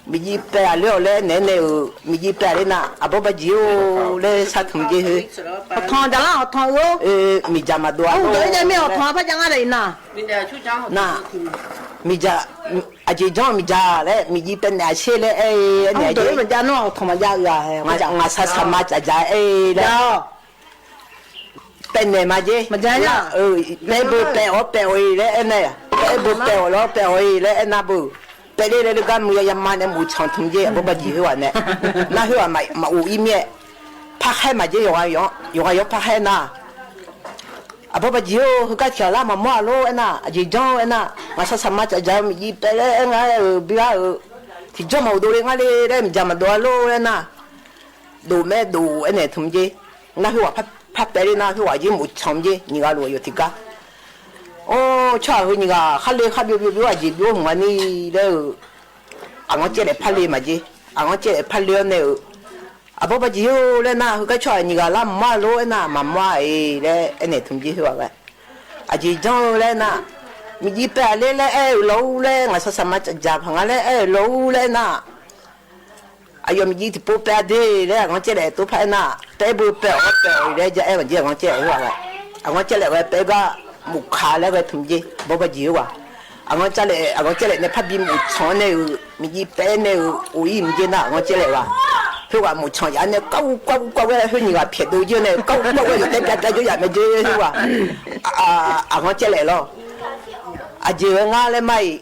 Miqjiv paev-aq ler-awq laer naeq-aer nae-euq, miqjiv paev-aq ler nar, aqbawr baqjeq-or laer shar tmq jer. Hawqtanq jaqlar, hawqtanq-eu, miqdzaq maqdov-a, nar, miqdzaq, aqjeq janr-eu miqdzaq laer miqjiv paev naeq-a sher laer aer-eu, aernaeq-a jer. Ngaqshaq saqma tsafdzaq aer-eu laer paev naeq ma jer. Paev beu paev-awr paev-awq-iq laer aernaeq, paev beu paev-awq lawr paev-awq-iq laer aernar beu. Paev ler laer le gar muiq ya yama nae muf tsanq tmq jer, aqbawr baqjeq khoerghaq nae. Nar khoerghaq maqghof-ir mir-aer, parkhaer ma jer. Yawqghaq yawqghaq yawr parkhaer nar, aqbawr baqjeq-or, heugar tiq ghaq lar maqmawr-a lor aernar, aqjeq janr-eu aernar, ngaqshaq saqma tsafdzaq-eu miqjiv paev laer aer nga aer-euq bi lar-euq, tiqjawr maqghof dovle ngar le laer miqdzaq maqdov-a lor aernar, dov maer dov aernaeq tmq jer. Nar khoerghaq par paev ler nar, khoerghaq jir muf tsanq jer, nyiq ghaq lof-aer yawf tiqgar. Or, tsawrhaq heu nyiq ghaq khar le khar byov byov byov aqjeq byov hmq-a ni laer-euq, aqganq caevlaef par le ma jer. Aqganq caevlaef par le-awr nae-euq, aqbawr baqjeq-or laer nar, heugar tsawrhaq nyiq ghaq lar maqmawr-a lor aernar, maqmawr-a-iq laer aernaeq tmq jer. Khoerghaq ghae, aqjeq janr-eu laer nar, miqjiv paev-aq ler laer aer-euq lawr-ur laer, ngaqshaq saqma tsafdzaq paq nga laer aer-euq lawr-ur laer nar, aqyawf miqjiv tiqpov paev-a de laer aqganq caevlaef tov par aernar, paev beu paev-awq paev-awq-iq laer ja aer ma jer. Aqganq caevlaef khoerghaq ghae, aqganq caevlaef ghae paev gar muf ka laer ghae tmq jer, aqbawr baqjeq khoerghaq. Aqganq caevlaef, aqganq caevlaef nae parbi muf tsanq-awr nae-euq, miqjiv paev nae-euq of-ir mq jer nar, aqganq caevlaef ghaq, khoerghaq muf tsanq yaf-awr nae kar ur kar ur kar ur-aer khoer nyiq ghaq pyaeqdov jir-awr nae kar ur kar ur-aer yawf taev pyav pyav jawr yaf mae jer. Khoerghaq, aqganq caevlaef lawr, aqjeq ghae ngar laer mar-iq,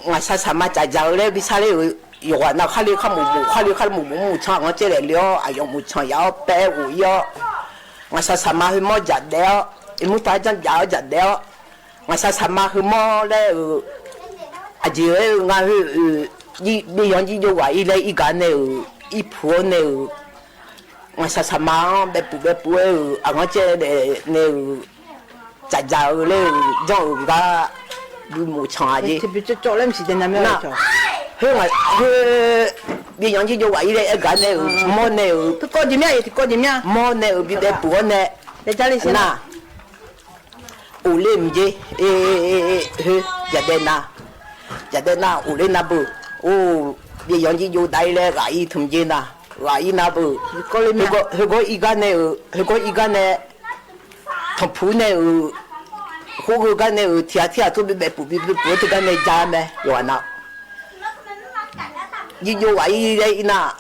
ngaqshaq saqma tsafdzaq-eu laer bi sar ler-euq, yawqghaq nav khar le khar muf muf, khar le khar muf muf muf tsanq, aqganq caevlaef le-awr aqyawf muf tsanq yaf-awr paev of-ir-awr, ngaqshaq saqma heumawr dzaq daef-awr, iqmur taq-aer janr dzaq-awr dzaq daef-awr, ngaqshaq saqma heumawr laer-euq, aqjeq-aer-eu nga heu-euq, byaev yanq jirjov ghaq-ir laer ir gaq nae-euq, ir puq-awr nae-euq, ngaqshaq saqma-anr baev puq baev puq-aer-euq, aqganq caevlaef nae-euq, tsafdzaq-eu laer-euq janr-euq gar bi muf tsanq-a jer. Nar, heu, byaev yanq jirjov ghaq-ir laer aer gaq nae-euq mawr nae-euq, mawr nae-euq bi baev puq-awr nae, nar, of ler mq jer. Heu, jaqdaev nar, jaqdaev nar of ler nar beu. Or, byaev yanq jirjov dav-ir laer ghaq-ir tmq jer nar, ghaq-ir nar beu. Heugawr ir gar nae-euq, heugawr ir gar nae, tanqpuq nae-euq, khoergheu gar nae-euq tiq ghaq tir ghaq tsov bi baev puq bi baev puq-aer teugar nae ja mae yawqghaq nav. Jirjov ghaq-ir laer ir nar,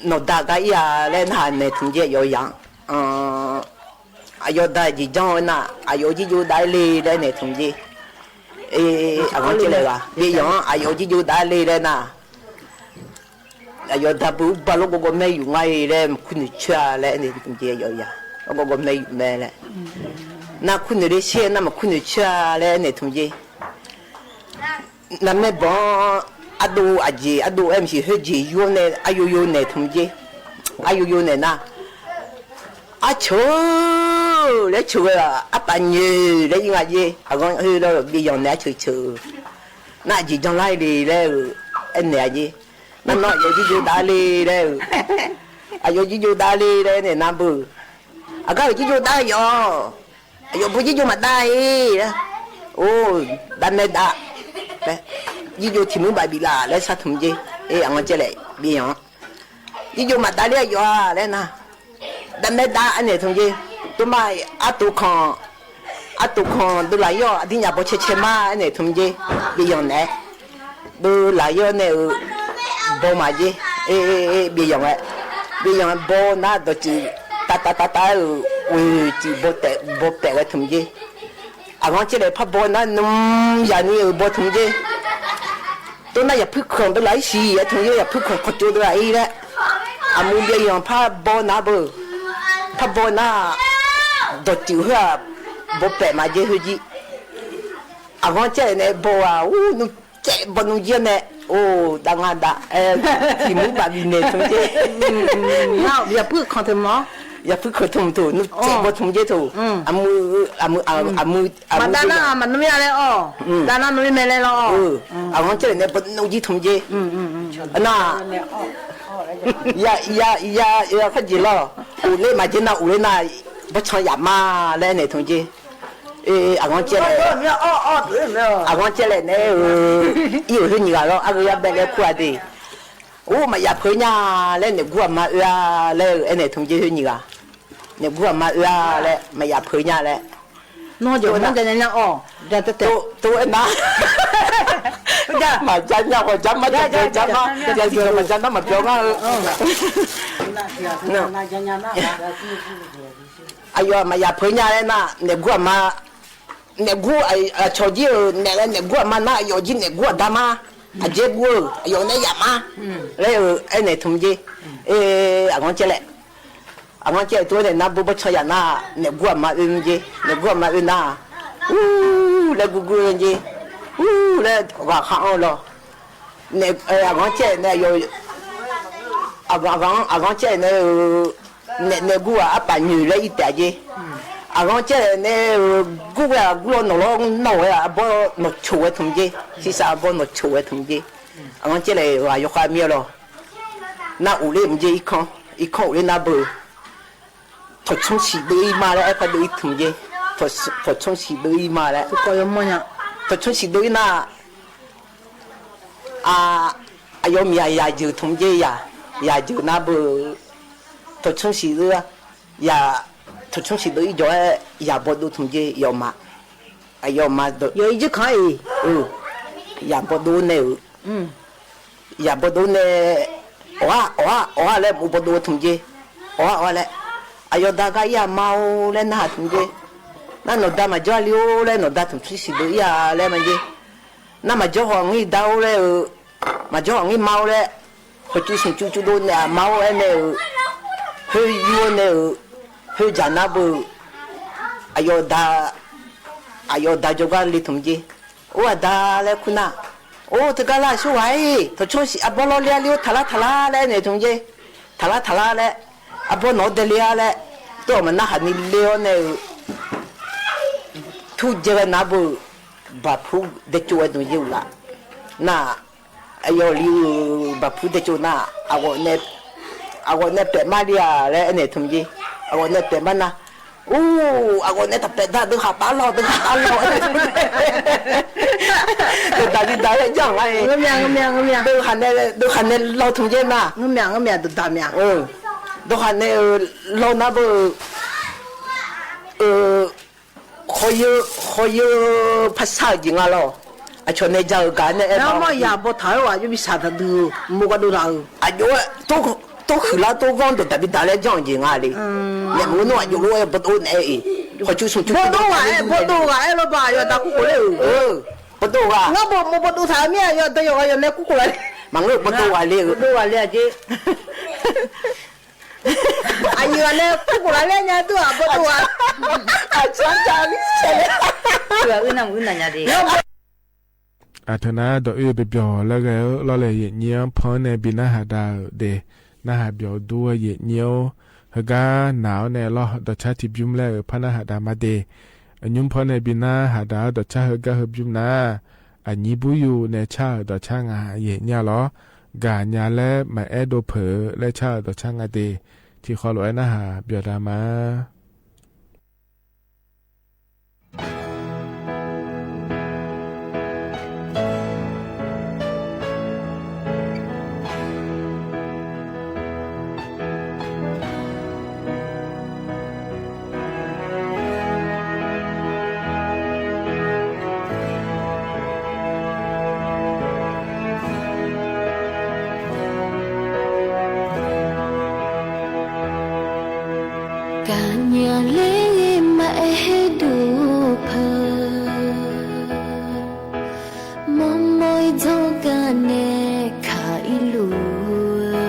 nawqda gar ir-a laer narhaq naeq tmq jer aqyawf yaq-anr. Aqyawf da jeq janr-eu nar, aqyawf jirjov dav-ir le laer naeq tmq jer. Aqganq caevlaef ghaq byaev yanq-anr aqyawf jirjov dav-ir le laer nar, aqyawf da beu urba lawrgawv gawv maer yuf ngar-ir laer maqkur noeq coer-a laer naeq tmq jer aqyawf ya. Lawrgawv gawv maer yuf mae laer, nar kur noeq le sher nar maqkur noeq coer-a laer naeq tmq jer. Navmaer banq-anr ardov aqjeq ardov-aer maqsiq khoerjeq yur-awr nae aryo yo naeq tmq jer. Aryo yo naeq nar, arceuq laer ceuq-eu-aq, arpaf nyoeq laer ir nga jer. Aqghanr khoer lawr, byaeyanq naeq-aer ceuq ceuq-eu, nar aqjeq janlar le laer-eu aernaeq-a jer. Nar nawr aqyawf jirjov dav le laer-eu, aqyawf jirjov dav le laer naeq nar beu. Aqgar-euq jirjov dav yawf, aqyawf beu jirjov maqdav-ir laer. Or, dav mae dav. Jirjov tiq muir baf bif laf laer sar tmq jer. Aqghanr caev laeq byaeyanq-anr, jirjov maqdav ler-a yawf-a laer nar, dav mae dav aernaeq tmq jer. Tov ma, artof kanq, artof kanq deuv laf yawr aqdir nyaf baw cae cae ma aernaeq tmq jer. Byaeyanq naeq-aer deuv laf yawr nae-eu baw maqjer. Byaeyanq-aer, byaeyanq-aer baw nar dawqtsuif tav tav tav tav-aer-euq oeq tsuif baw taef ghae tmq jer. Aqghanr caev laeq par baw nar nmr yaqni-euq baw tmq jer. Tov nar yaqpuir kanq deuv laf-ir siq-aer tmq jer, yaqpuir kanq kawqtsov deuv laf-ir laer. Aqmuiq byaeyanq par baw nar beu, par baw nar dawqtsuif khoer-aq, baw paef maqjer khoer jir. Aqghanr caev laeq nae baw-aq, ur, nmr caev baw nmr jir-awr nae, or, dav nga dav, tiq muir baf bif naeq tmq jer. Yaqpuir kanq tmq, yaqpuir kanq tmq teu, nmr caev baw tmq jer teu. Aqmuiq, aqmuiq, aqmuiq, aqmuiq dav nar maqnmr ya laer-awr, dav nar nmr-ir mae laer lawr. Aqghanr caev laeq nae baw nmr jir tmq jer. Nar, ya, ya, ya, ya kharjeq lawr. Uqler maqjer nar uqler nar, bawrtsanq yaf ma laer naeq tmq jer. Aqghanr caev laeq, aqghanr caev laeq nae-eu, ir-euq khoer nyiq ghaq lawr, argheu arbae laer kur-a de. Or, maqyaf peuq nya laer naeq gur aqma oe-a laer-eu aernaeq tmq jer khoer nyiq ghaq. Naeq gur aqma oe-a laer maqyaf peuq nya laer. Tov aernar, maqja nya khawf ja ma, ja ja ja ma, ja ja maqja nar maqbyawq ngar-eu. Aqyawf maqyaf peuq nya laer nar, naeq gur aqma, naeq gur, aqcawq jir-euq naeq laer naeq gur aqma nar, aqyawf jir naeq gur aqda ma. Aqjaer gur-eu aqyawf nae yaf ma laer-eu aernaeq tmq jer. Aqghanr caev laeq, aqghanr caev laeq tov-aer nae nar bawrtsanq yaf nar, naeq gur aqma oe mr jer. Naeq gur aqma oe nar, ur laer gur gur-eu jer. Ur laer ghaqkhav anr-eu lawr. Aqghanr caev laeq nae, aqghanr caev laeq nae-eu, naeq nae gur-aq arpaf nyoeq laer ir taef-a jer. Aqghanr caev laeq nae-eu, gur ghae-aq gur lawr nawq lawr nawq ghae-aq arbawr nawq coq ghae tmq jer. Tiqsav arbawr nawq coq ghae tmq jer. Aqghanr caev laeq-euq ghaq yawkhav mir-a lawr. Nar uqler mq jer, irkanr, irkanr uqler nar beu. Tawqtsmr siq deuv-ir ma laer aer par deuv-ir tmq jer. Tawqtsmr siq deuv-ir ma laer. Tawqtsmr siq deuv-ir nar, aqyawf miqyaq yaq jeuq tmq jer yaq. Yaq jeuq nar beu. Tawqtsmr siq deuv-a, yaq, tawqtsmr siq deuv-ir jawr-aer yaq bawdov tmq jer yawf ma. Aqyawf ma dawq, yaq bawdov nae-euq, yaq bawdov nae, awqha awqha awqha laer mq bawdov tmq jer. Awqha awqha laer, aqyawf da gar ir-aq ma-or laer narhaq tmq jer. Nar nawqda maqjawr-a le-or laer, nawqda tmq tsmr siq deuv-ir-a laer ma jer. Nar maqjawr khawf ngir da-or laer-eu, maqjawr khawf ngir ma-or laer, hawqcuv smqcuv cuvdov naeq-aq ma-or aer nae-euq, khoer yur-awr nae-euq, khoer dzaq nar beu, aqyawf da, aqyawf da jawrgar le tmq jer. Or aqda laer kur nar, or teugar lar aqsur ghaq-ir, tawqtsmr siq arbawr lawr le-a le-or taqlar taqlar laer naeq tmq jer. Taqlar taqlar laer, arbawr nawq-awr dae le-a laer, tov-awq maqnar haq ni le-awr nae-euq, tur jae ghae nar beu, baqpur daecov ghae dmq jer uqlaf. Nar, aqyawf li-eu baqpur daecov nar, aqghawf nae paef mar le-a laer aernaeq tmq jer. Aqghawf nae paef mar nar, ur, aqghawf nae taqpaef dar, deuv khaq bar lawr, deuv khaq bar lawr. Deuv daq bi daq laer janr nga-e. Deuv khaq nae, deuv khaq nae lawr tmq jer nar. Deuv khaq nae-eu lawr nar beu-eu, khawf yeu, khawf yeu par sar-euq jeq nga lawr. Aqcawq nae ja-euq gaq nae aer ma. Yaq bawtaq-aer ghaq jawr bi saq taqdui-eu, mq bawdov taq-euq. Aqjox-aer, tov huiqlar tov ghanr dawqdaq bi daq laer janr-eu jeq nga le. Naef maqngeur nar aqjox lof-aer bawdov naeq-aer-iq, khawqcu smqcu bawdov ghaq-aer, bawdov ghaq-aer lawr ba, aqyawf da kurkhof ler-euq. Bawdov ghaq. Ngar bawdov taq-eu mir-a, aqyawf dawq yawqghaq yawq nae kurkhof laf le. Maqngeur-eu bawdov ghaq le-eu. Bawdov ghaq le-a jer. Aqyuif ghaq nae kurkhof laf ler nya dur-aq bawdov ghaq. Aqcawq-anr ja-eu mir-a. Aqteu nar dawq oe byawq byawq laer ghae-eu lawrle, yaeqnyir-anr pan-anr nae bi narhaq da-euq de. Narhaq byawq dur-eu yaeqnyir-or, heugar naq-awr nae lawr, dawqcar tiqbymr laer-euq par narhaq dav ma de. Nymr paw nae bi narhaq dav-awr dawqcar heugar heubymr nar, aqnyir buryu nae car-euq dawqcar nga yaeq nya lawr. Gaqnya laer maqaer dov peuq-eu laer car-euq dawqcar nga de. Tiqkhawf lof-aer narhaq byawq dav ma. Gaqnya laer maqaer dov peuq, mawrmawr-ir jawrgar nae kaq-ir luf-eu,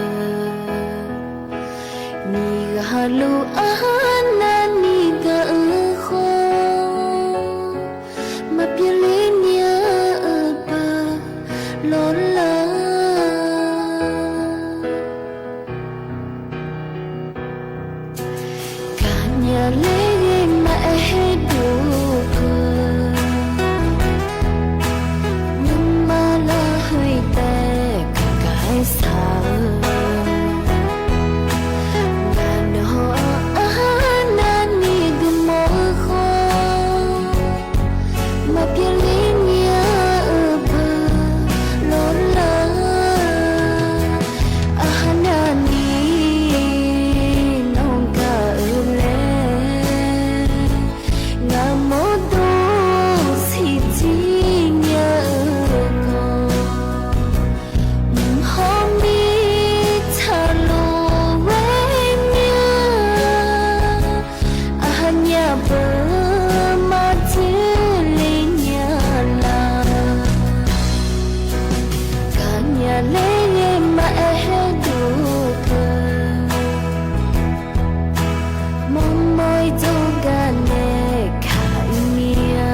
miqghaq luf arnavni gaq-eu khawf, maqpyeuf ler nya-eu beu lawrlar. Gaqnya laer maqaer dov-eu, nuima larkhoer taef gaq gaq-aer saq-eu, ngaq nawq-anr arnavni guiqmawf-eu khawf, maqpyeuf ler nya-eu beu lawrlar. Arnavni nawq gaq-eu laer, ngaq mawrdo siqjir nya-eu khawf, mq hawr mirtsaq lof-aer mya, aqnyaf peuq maqdzoerle nya laf. Gaqnya laer maqaer dov peuq, mawrmawr-ir jawrgar nae kaq-ir mir-a.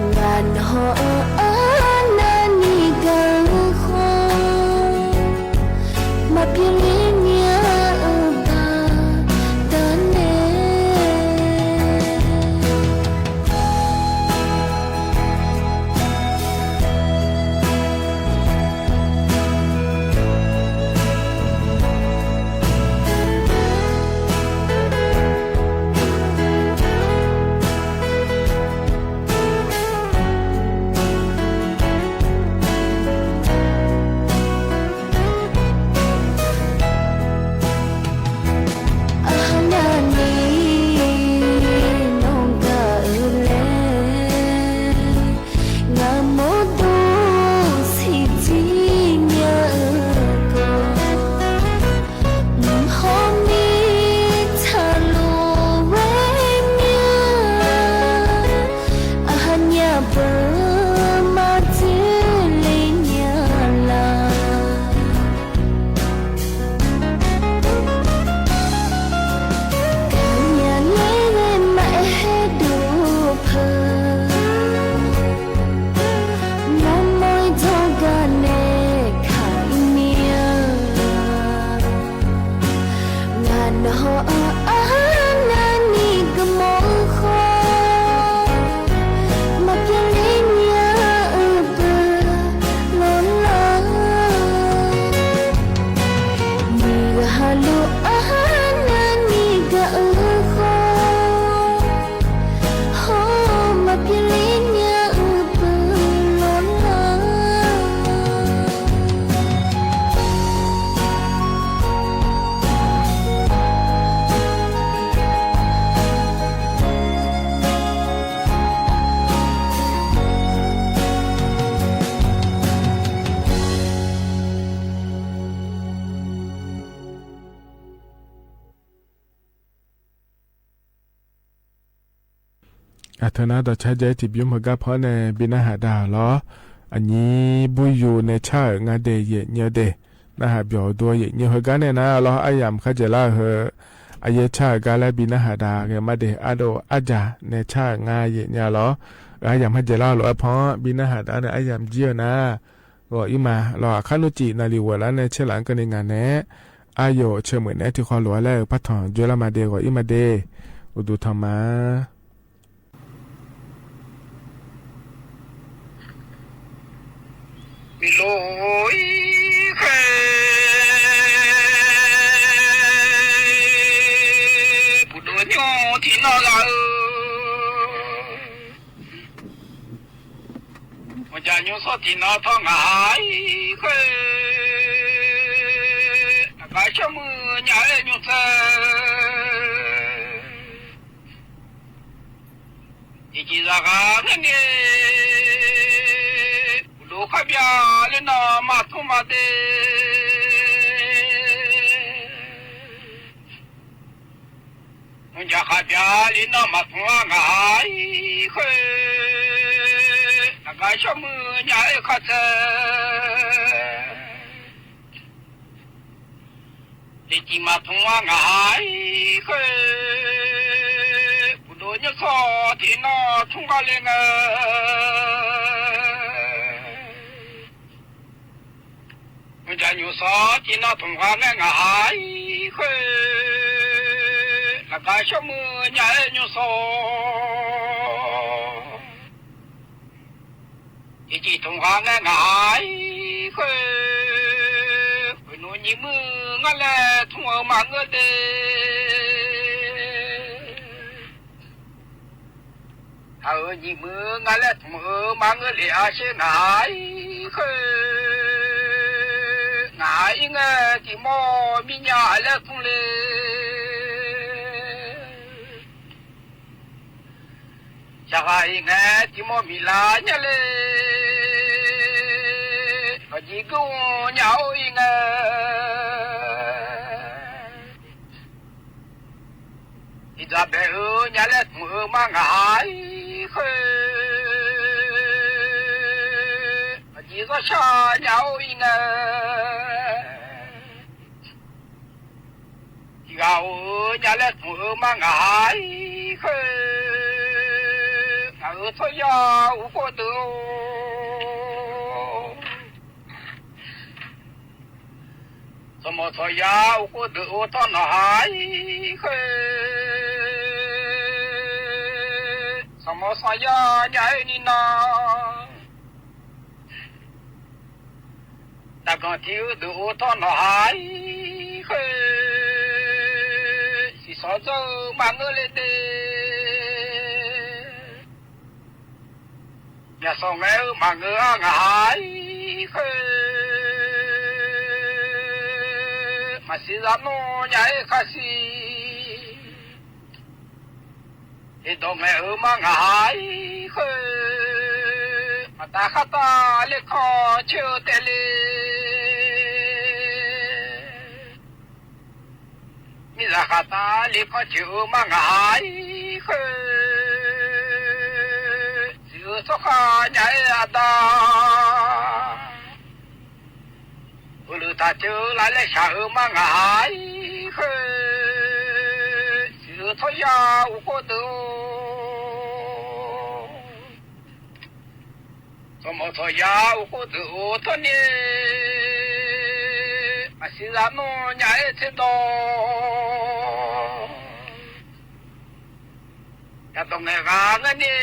Ngaq nawq-anr arnavni gaq-eu khawf, maqpyeuf ler nya-eu baqdanae. Arnavni nawq gaq-eu laer, ngaq mawrdo siqjir nya-eu khawf, mq hawr mirtsaq lof-aer mya, aqnyaf peuq maqdzoerle nya laf. Gaqnya laer maqaer dov peuq, mawrmawr-ir jawrgar nae kaq-ir mir-a. Ngaq nawq-anr arnavni guiqmawf-eu khawf, maqpyeuf ler nya-eu beu lawrlar. Miqghaq luf arnavni gaq-eu khawf, hawr maqpyeuf ler nya-eu beu lawrlar. Aqteu nar dawqcar jav-ir tiqbymr heugar paw nae bi narhaq dav-euq lawr. Aqnyir buryu nae car-euq nga de yaeq nyi-eu de. Narhaq byawq-eu dur-awr yaeq nyi-eu heugar nae nar lawr, aryamq kharjaeq lar-eu heu aqyaer car-euq gar laer bi narhaq dav ghae ma de. Ardov arjaq nae car-euq nga yaeq nya lawr. Aryamq kharjaeq lar-eu lof-aer paw-anr bi narhaq dav nae aryamq jir-eu nar, ghawq-ir ma lawr. Aqkar nmrcif naqliq ghoeq lar nae caerlaf-anr keuvni ngaq naeq-aer Aqyawf ceuq meuq naeq-aer tiqkhawv lof-a laer-euq partanq dzoerlar ma de, ghawq-ir ma de. Uqduq tanq ma. Miqlof-ir khoer, uqduq nymr tiqnan ghaq-eu, maqjaq nymr sawr tiqnan tawr ngaq-ir khoer, aqgar shawr muiq nya-aer nymr tsaev. Tiqjeq zaqghaq ngaer ni, uqlof khar bya ler nan maqtmr ma de. Mqjaq khaq bya ler nan maqtmr-a ngaq-ir khoer, aqgar shawr muiq nya-aer khartae. Tiqjeq maqtmr-a ngaq-ir khoer, uqduq nymr sawr tiqnan tmr gar le ngae. Mqjaq nymr sawr tiqnan tmr gar ngae ngaq-ir khoer, lafgar shawr muiq nya-aer nymr sawr. Tiqjeq tmr gar ngae ngaq-ir khoer, khoeqnmr nyiq muiq ngar laer tmr-eu maqngeur de. Aq-euq nyiq muiq ngar laer tmr-eu maqngeur lef-a sher ngaq-ir khoer, ngaq-ir ngae tiqmawr mirnya laer tmr le. Shaqghaq-iq ngae tiqmawr miqlar nya le. Aqjeq geur nya-or-ir ngae, iqdzaq bae-eu nya laer tmr-eu mar ngaq-ir khoer, aqjeq zanrshar nya-or-ir ngae, tiqghaq-or-eu nya laer tmr-eu mar ngaq-ir khoer, ngaq-euq tsawrya uqkhov deuq-or, tsawrmawq tsawrya uqkhov deuq-or tawr nawq-ir khoer, sanqmawr sanqya nya-aer ni nan, daqganq tiq-eu deuq-or tawr nawq-ir khoer, siqsawq dzawr-eu maqngeur le de. Myaqsawq ngaer-eu maqngeur-a ngaq-ir khoer, maqsiq zaq nmr nya-aer kharsiq. Iqdawq ngaeq-eu mar ngaq-ir khoer, maqtav khartav ler kanr coer-eu taef le. Miqzaq khaqtav ler kanr coer-eu mar ngaq-ir khoer, siq-eu tsawrkhav nya-aer aqda, heulof taq coer-eu lar laer shaq-eu mar ngaq-ir khoer, siq-eu tsawrya uqkhov deuq-or, tsawrmawq tsawrya uqkhov deuq-or tawrni, maqsiq zaq nmr nya-aer tserdawq, yadawq ngaeq ghaq ngaer ni,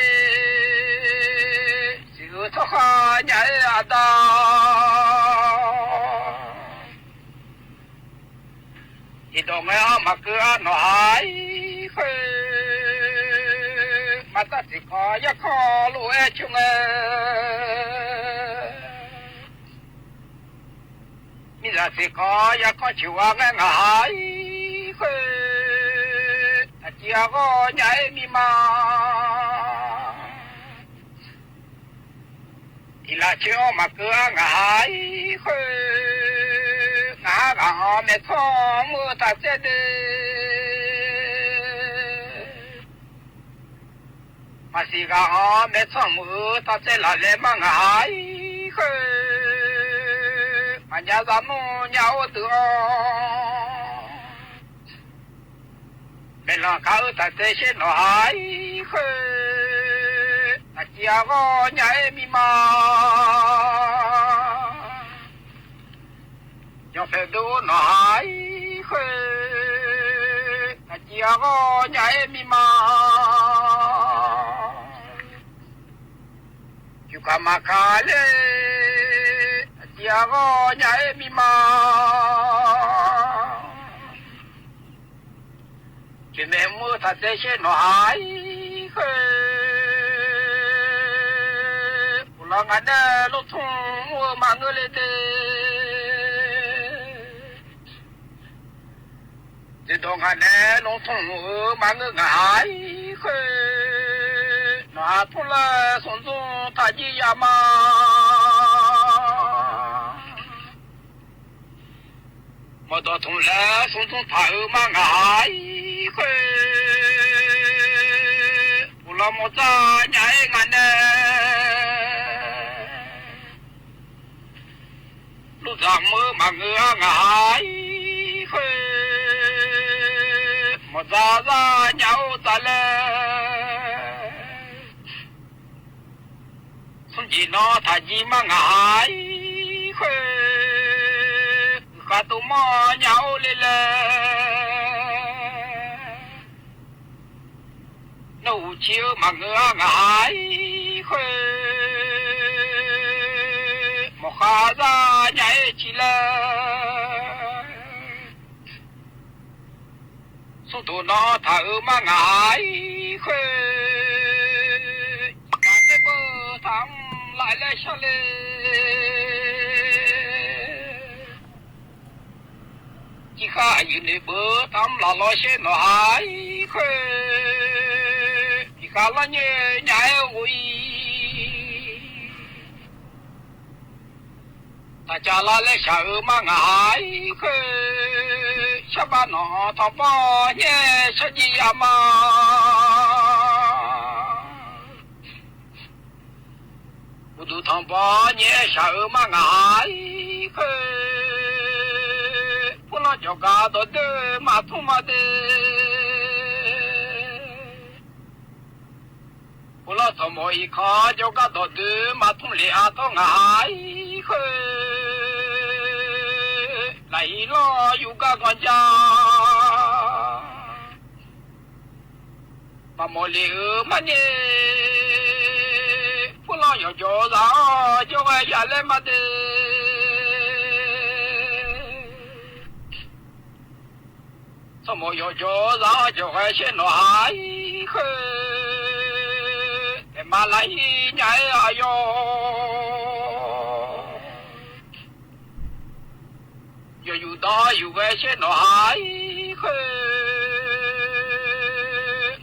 siq-eu tsawrkhav nya-aer aqda, iqdawq ngaeq-anr maqkeuv-a nawq-ir khoer, maqtav tiqkanq yarkanr lof-aer coer ngae, miqzaq tiqkanq yarkanr coer-a ngaer ngaq-ir khoer, aqjeq aqghawr nya-aer mirma, tiq laf coer-anr maqkeuv-a ngaq-ir khoer, ngaq-anr ghaq-anr maeqtsanr mr-eu taq tsaev de. Maqsiq ghaq-anr maeqtsanr mr-eu taq tsaev laf laer mar ngaq-ir khoer, maqnya zaq nmr nya-or deuq-anr, maeqlanq kar-eu taq tsaev sher nawq-ir khoer, aqjeq aqghawr nya-aer mirma, yanqpaeq deuq-or nawq-ir khoer, aqciv ghawr nya-aer mirma, yufkaq maqkaq ler, aqciv ghawr nya-aer mirma, jeqmaeq mr-eu taq tsaev shaer nawqha-ir khoer, uqlar ngaq nae lortmr mr-eu maqngeur le de. Dzeudawq ngaq nae lortmr mr-eu maqngeur ngaq-ir khoer, nawqha tmrlar smr dzmr taq jir ya ma. Mawqdawq tmq laer smr dzmr taq-eu ma ngaq-ir khoer, uqlar mawrdzar nya-aer ngaq nae lurdzaq mr-eu maqngeur-a ngaq-ir khoer, mawqdzar zar nya-or dzaq laer, smrjeq nawr taq jir ma ngaq-ir khoer, uqkhav tov mawr nya-or le laer, nawr uqcif-eu maqngeur-a ngaq-ir khoer, mawqkhav zar nya-aer ciq laer, smrdoq nawr taq-eu ma ngaq-ir khoer, iqkaq taerbeu taq mr laf laer shar le. Jirkhar aqyuif noeqbeuq taq mr laf lawr shaer nawqha-ir khoer, iqkaq lar nyaer nya-aer ghof-ir. Taqcav lar laer shaq-eu ma ngaq-ir khoer, sharbav nawq tanqbawr nyaer shar jir ya ma. Uqduq tanqbawr nyaer shaq-eu ma ngaq-ir khoer, purlanr jawqgar dawqdoer maqtmr ma de. Purlanr tsawqmawf iqkawr jawrgar dawqdoer maqtmr lef-a tawr ngaq-ir khoer, lafhiq lanr yuf gar ganq ja. Maqmawf lef-eu marnyae, purlanr yawqjawq-eu zaq-awr jawrghae ya laer ma de. Tsawrmawf yawqjawq-eu zaq-awr jawrghae shaer nawqha-ir khoer, aerma lafhiq nya-aer aqyawf yawqyuq dawq yuf ghae shaer nawqha-ir khoer,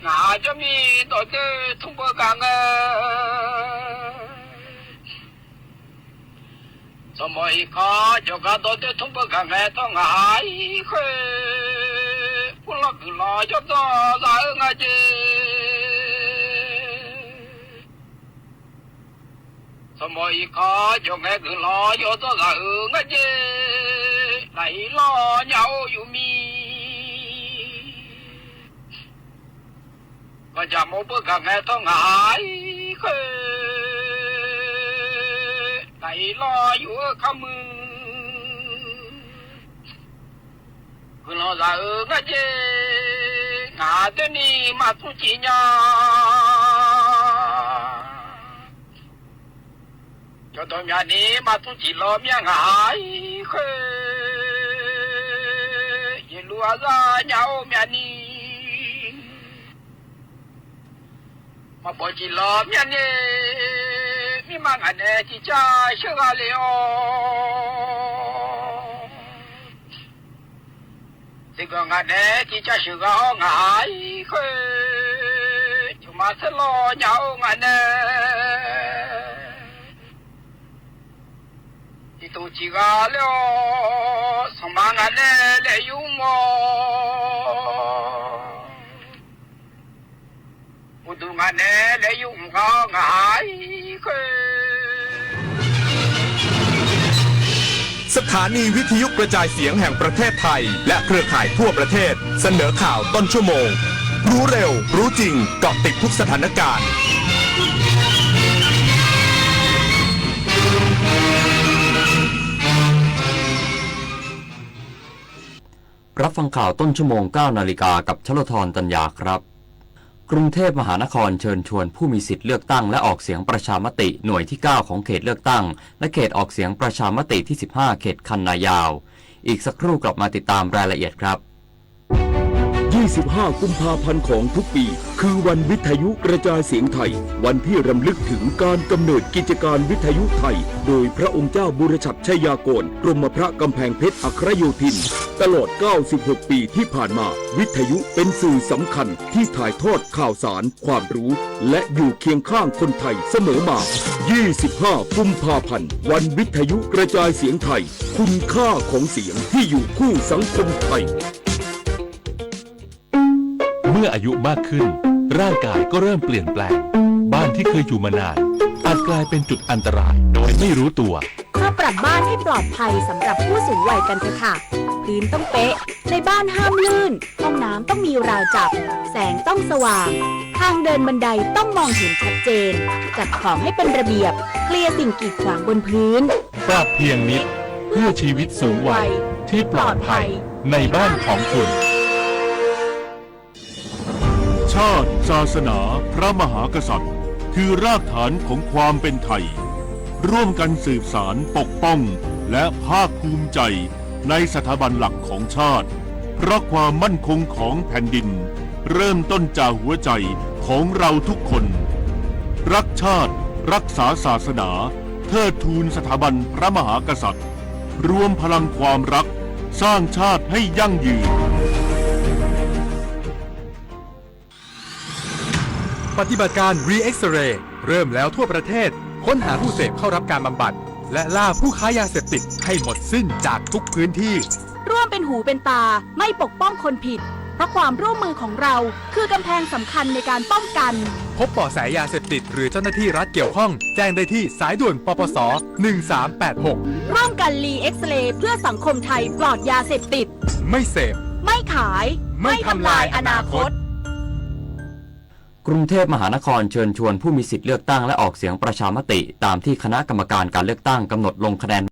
ngaq jawrmir dawqdoer tmr beu gaq ngae. Tsawrmawf iqkawr jawqgar dawqdoer tmr beu gaq ngae tawr ngaq-ir khoer, purlanr guiqlanq yawdzanr zaq-eu nga jeq. Tsawrmawf iqkawr jawq ngae guiqlanq yawdzanr zaq-eu nga jeq. Lafhiq lanr nya-or yufmir ganq jaq mawr beu gaq ngae tawr ngaq-ir khoer, lafhiq lanr yuf-eu kamq guiqlanq zaq-eu nga jeq. Ngaq doeni maqtmr ciq nya. Jawqdawq myavni maqtmr ciq lawr myav ngaq-ir khoer, yeqluv arzar nya-or myavni maqbawq ciq lawr myav ni, mirma ngaq nae tiqcar sheuqgha le-awr, tiqganq ngaq nae tiqcar sheuqgha-awr ngaq-ir khoer, jmqma saerlawr nya-or ngaq nae tiqtof ciqgha ler-awr, sanqma ngaq nae laer yur mr-awr, uqduq ngaq nae laer yur mq ghaq-awr ngaq-ir khoer. สถานีวิทยุกระจายเสียงแห่งประเทศไทย และเครือข่ายทั่วประเทศ เสนอข่าวต้นชั่วโมง รู้เร็ว รู้จริง เกาะติดทุกสถานการณ์ รับฟังข่าวต้นชั่วโมง เก้านาฬิกา กับชโลธร ตัญญาครับ กรุงเทพมหานครเชิญชวนผู้มีสิทธิ์เลือกตั้งและออกเสียงประชามติหน่วยที่ เก้า ของเขตเลือกตั้ง และเขตออกเสียงประชามติที่ สิบห้า เขตคันนายาว อีกสักครู่กลับมาติดตามรายละเอียดครับ ยี่สิบห้า กุมภาพันธ์ของทุกปี คือวันวิทยุกระจายเสียงไทย วันที่รำลึกถึงการกำเนิดกิจการวิทยุไทย โดยพระองค์เจ้าบุรชัดชัยยากร กรมพระกำแพงเพชรอัครโยธิน ตลอด เก้าสิบหก ปีที่ผ่านมา วิทยุเป็นสื่อสำคัญที่ถ่ายทอดข่าวสาร ความรู้ และอยู่เคียงข้างคนไทยเสมอมา ยี่สิบห้า กุมภาพันธ์ วันวิทยุกระจายเสียงไทย คุณค่าของเสียงที่อยู่คู่สังคมไทย เมื่ออายุมากขึ้น ร่างกายก็เริ่มเปลี่ยนแปลง บ้านที่เคยอยู่มานาน อาจกลายเป็นจุดอันตรายโดยไม่รู้ตัว มาปรับบ้านให้ปลอดภัยสำหรับผู้สูงวัยกันเถอะค่ะ พื้นต้องเป๊ะ ในบ้านห้ามลื่น ห้องน้ำต้องมีราวจับ แสงต้องสว่าง ทางเดินบันไดต้องมองเห็นชัดเจน จัดของให้เป็นระเบียบ เคลียร์สิ่งกีดขวางบนพื้น ปรับเพียงนิด เพื่อชีวิตสูงวัยที่ปลอดภัยในบ้านของคุณ ชาติ ศาสนา พระมหากษัตริย์ คือรากฐานของความเป็นไทย ร่วมกันสืบสาน ปกป้อง และภาคภูมิใจในสถาบันหลักของชาติ เพราะความมั่นคงของแผ่นดิน เริ่มต้นจากหัวใจของเราทุกคน รักชาติ รักษาศาสนา เทิดทูนสถาบันพระมหากษัตริย์ รวมพลังความรัก สร้างชาติให้ยั่งยืน ปฏิบัติการ Re-X-Ray เริ่มแล้วทั่วประเทศ ค้นหาผู้เสพเข้ารับการบำบัด และล่าผู้ค้ายาเสพติดให้หมดสิ้นจากทุกพื้นที่ ร่วมเป็นหูเป็นตา ไม่ปกป้องคนผิด เพราะความร่วมมือของเรา คือกำแพงสำคัญในการป้องกัน พบเบาะแสยาเสพติดหรือเจ้าหน้าที่รัฐเกี่ยวข้อง แจ้งได้ที่สายด่วน ปปส หนึ่งสามแปดหก ร่วมกัน Re-X-Ray เพื่อสังคมไทยปลอดยาเสพติด ไม่เสพ ไม่ขาย ไม่ทำลายอนาคต กรุงเทพมหานครเชิญชวนผู้มีสิทธิ์เลือกตั้งและออกเสียงประชามติตามที่คณะกรรมการการเลือกตั้งกำหนดลงคะแนน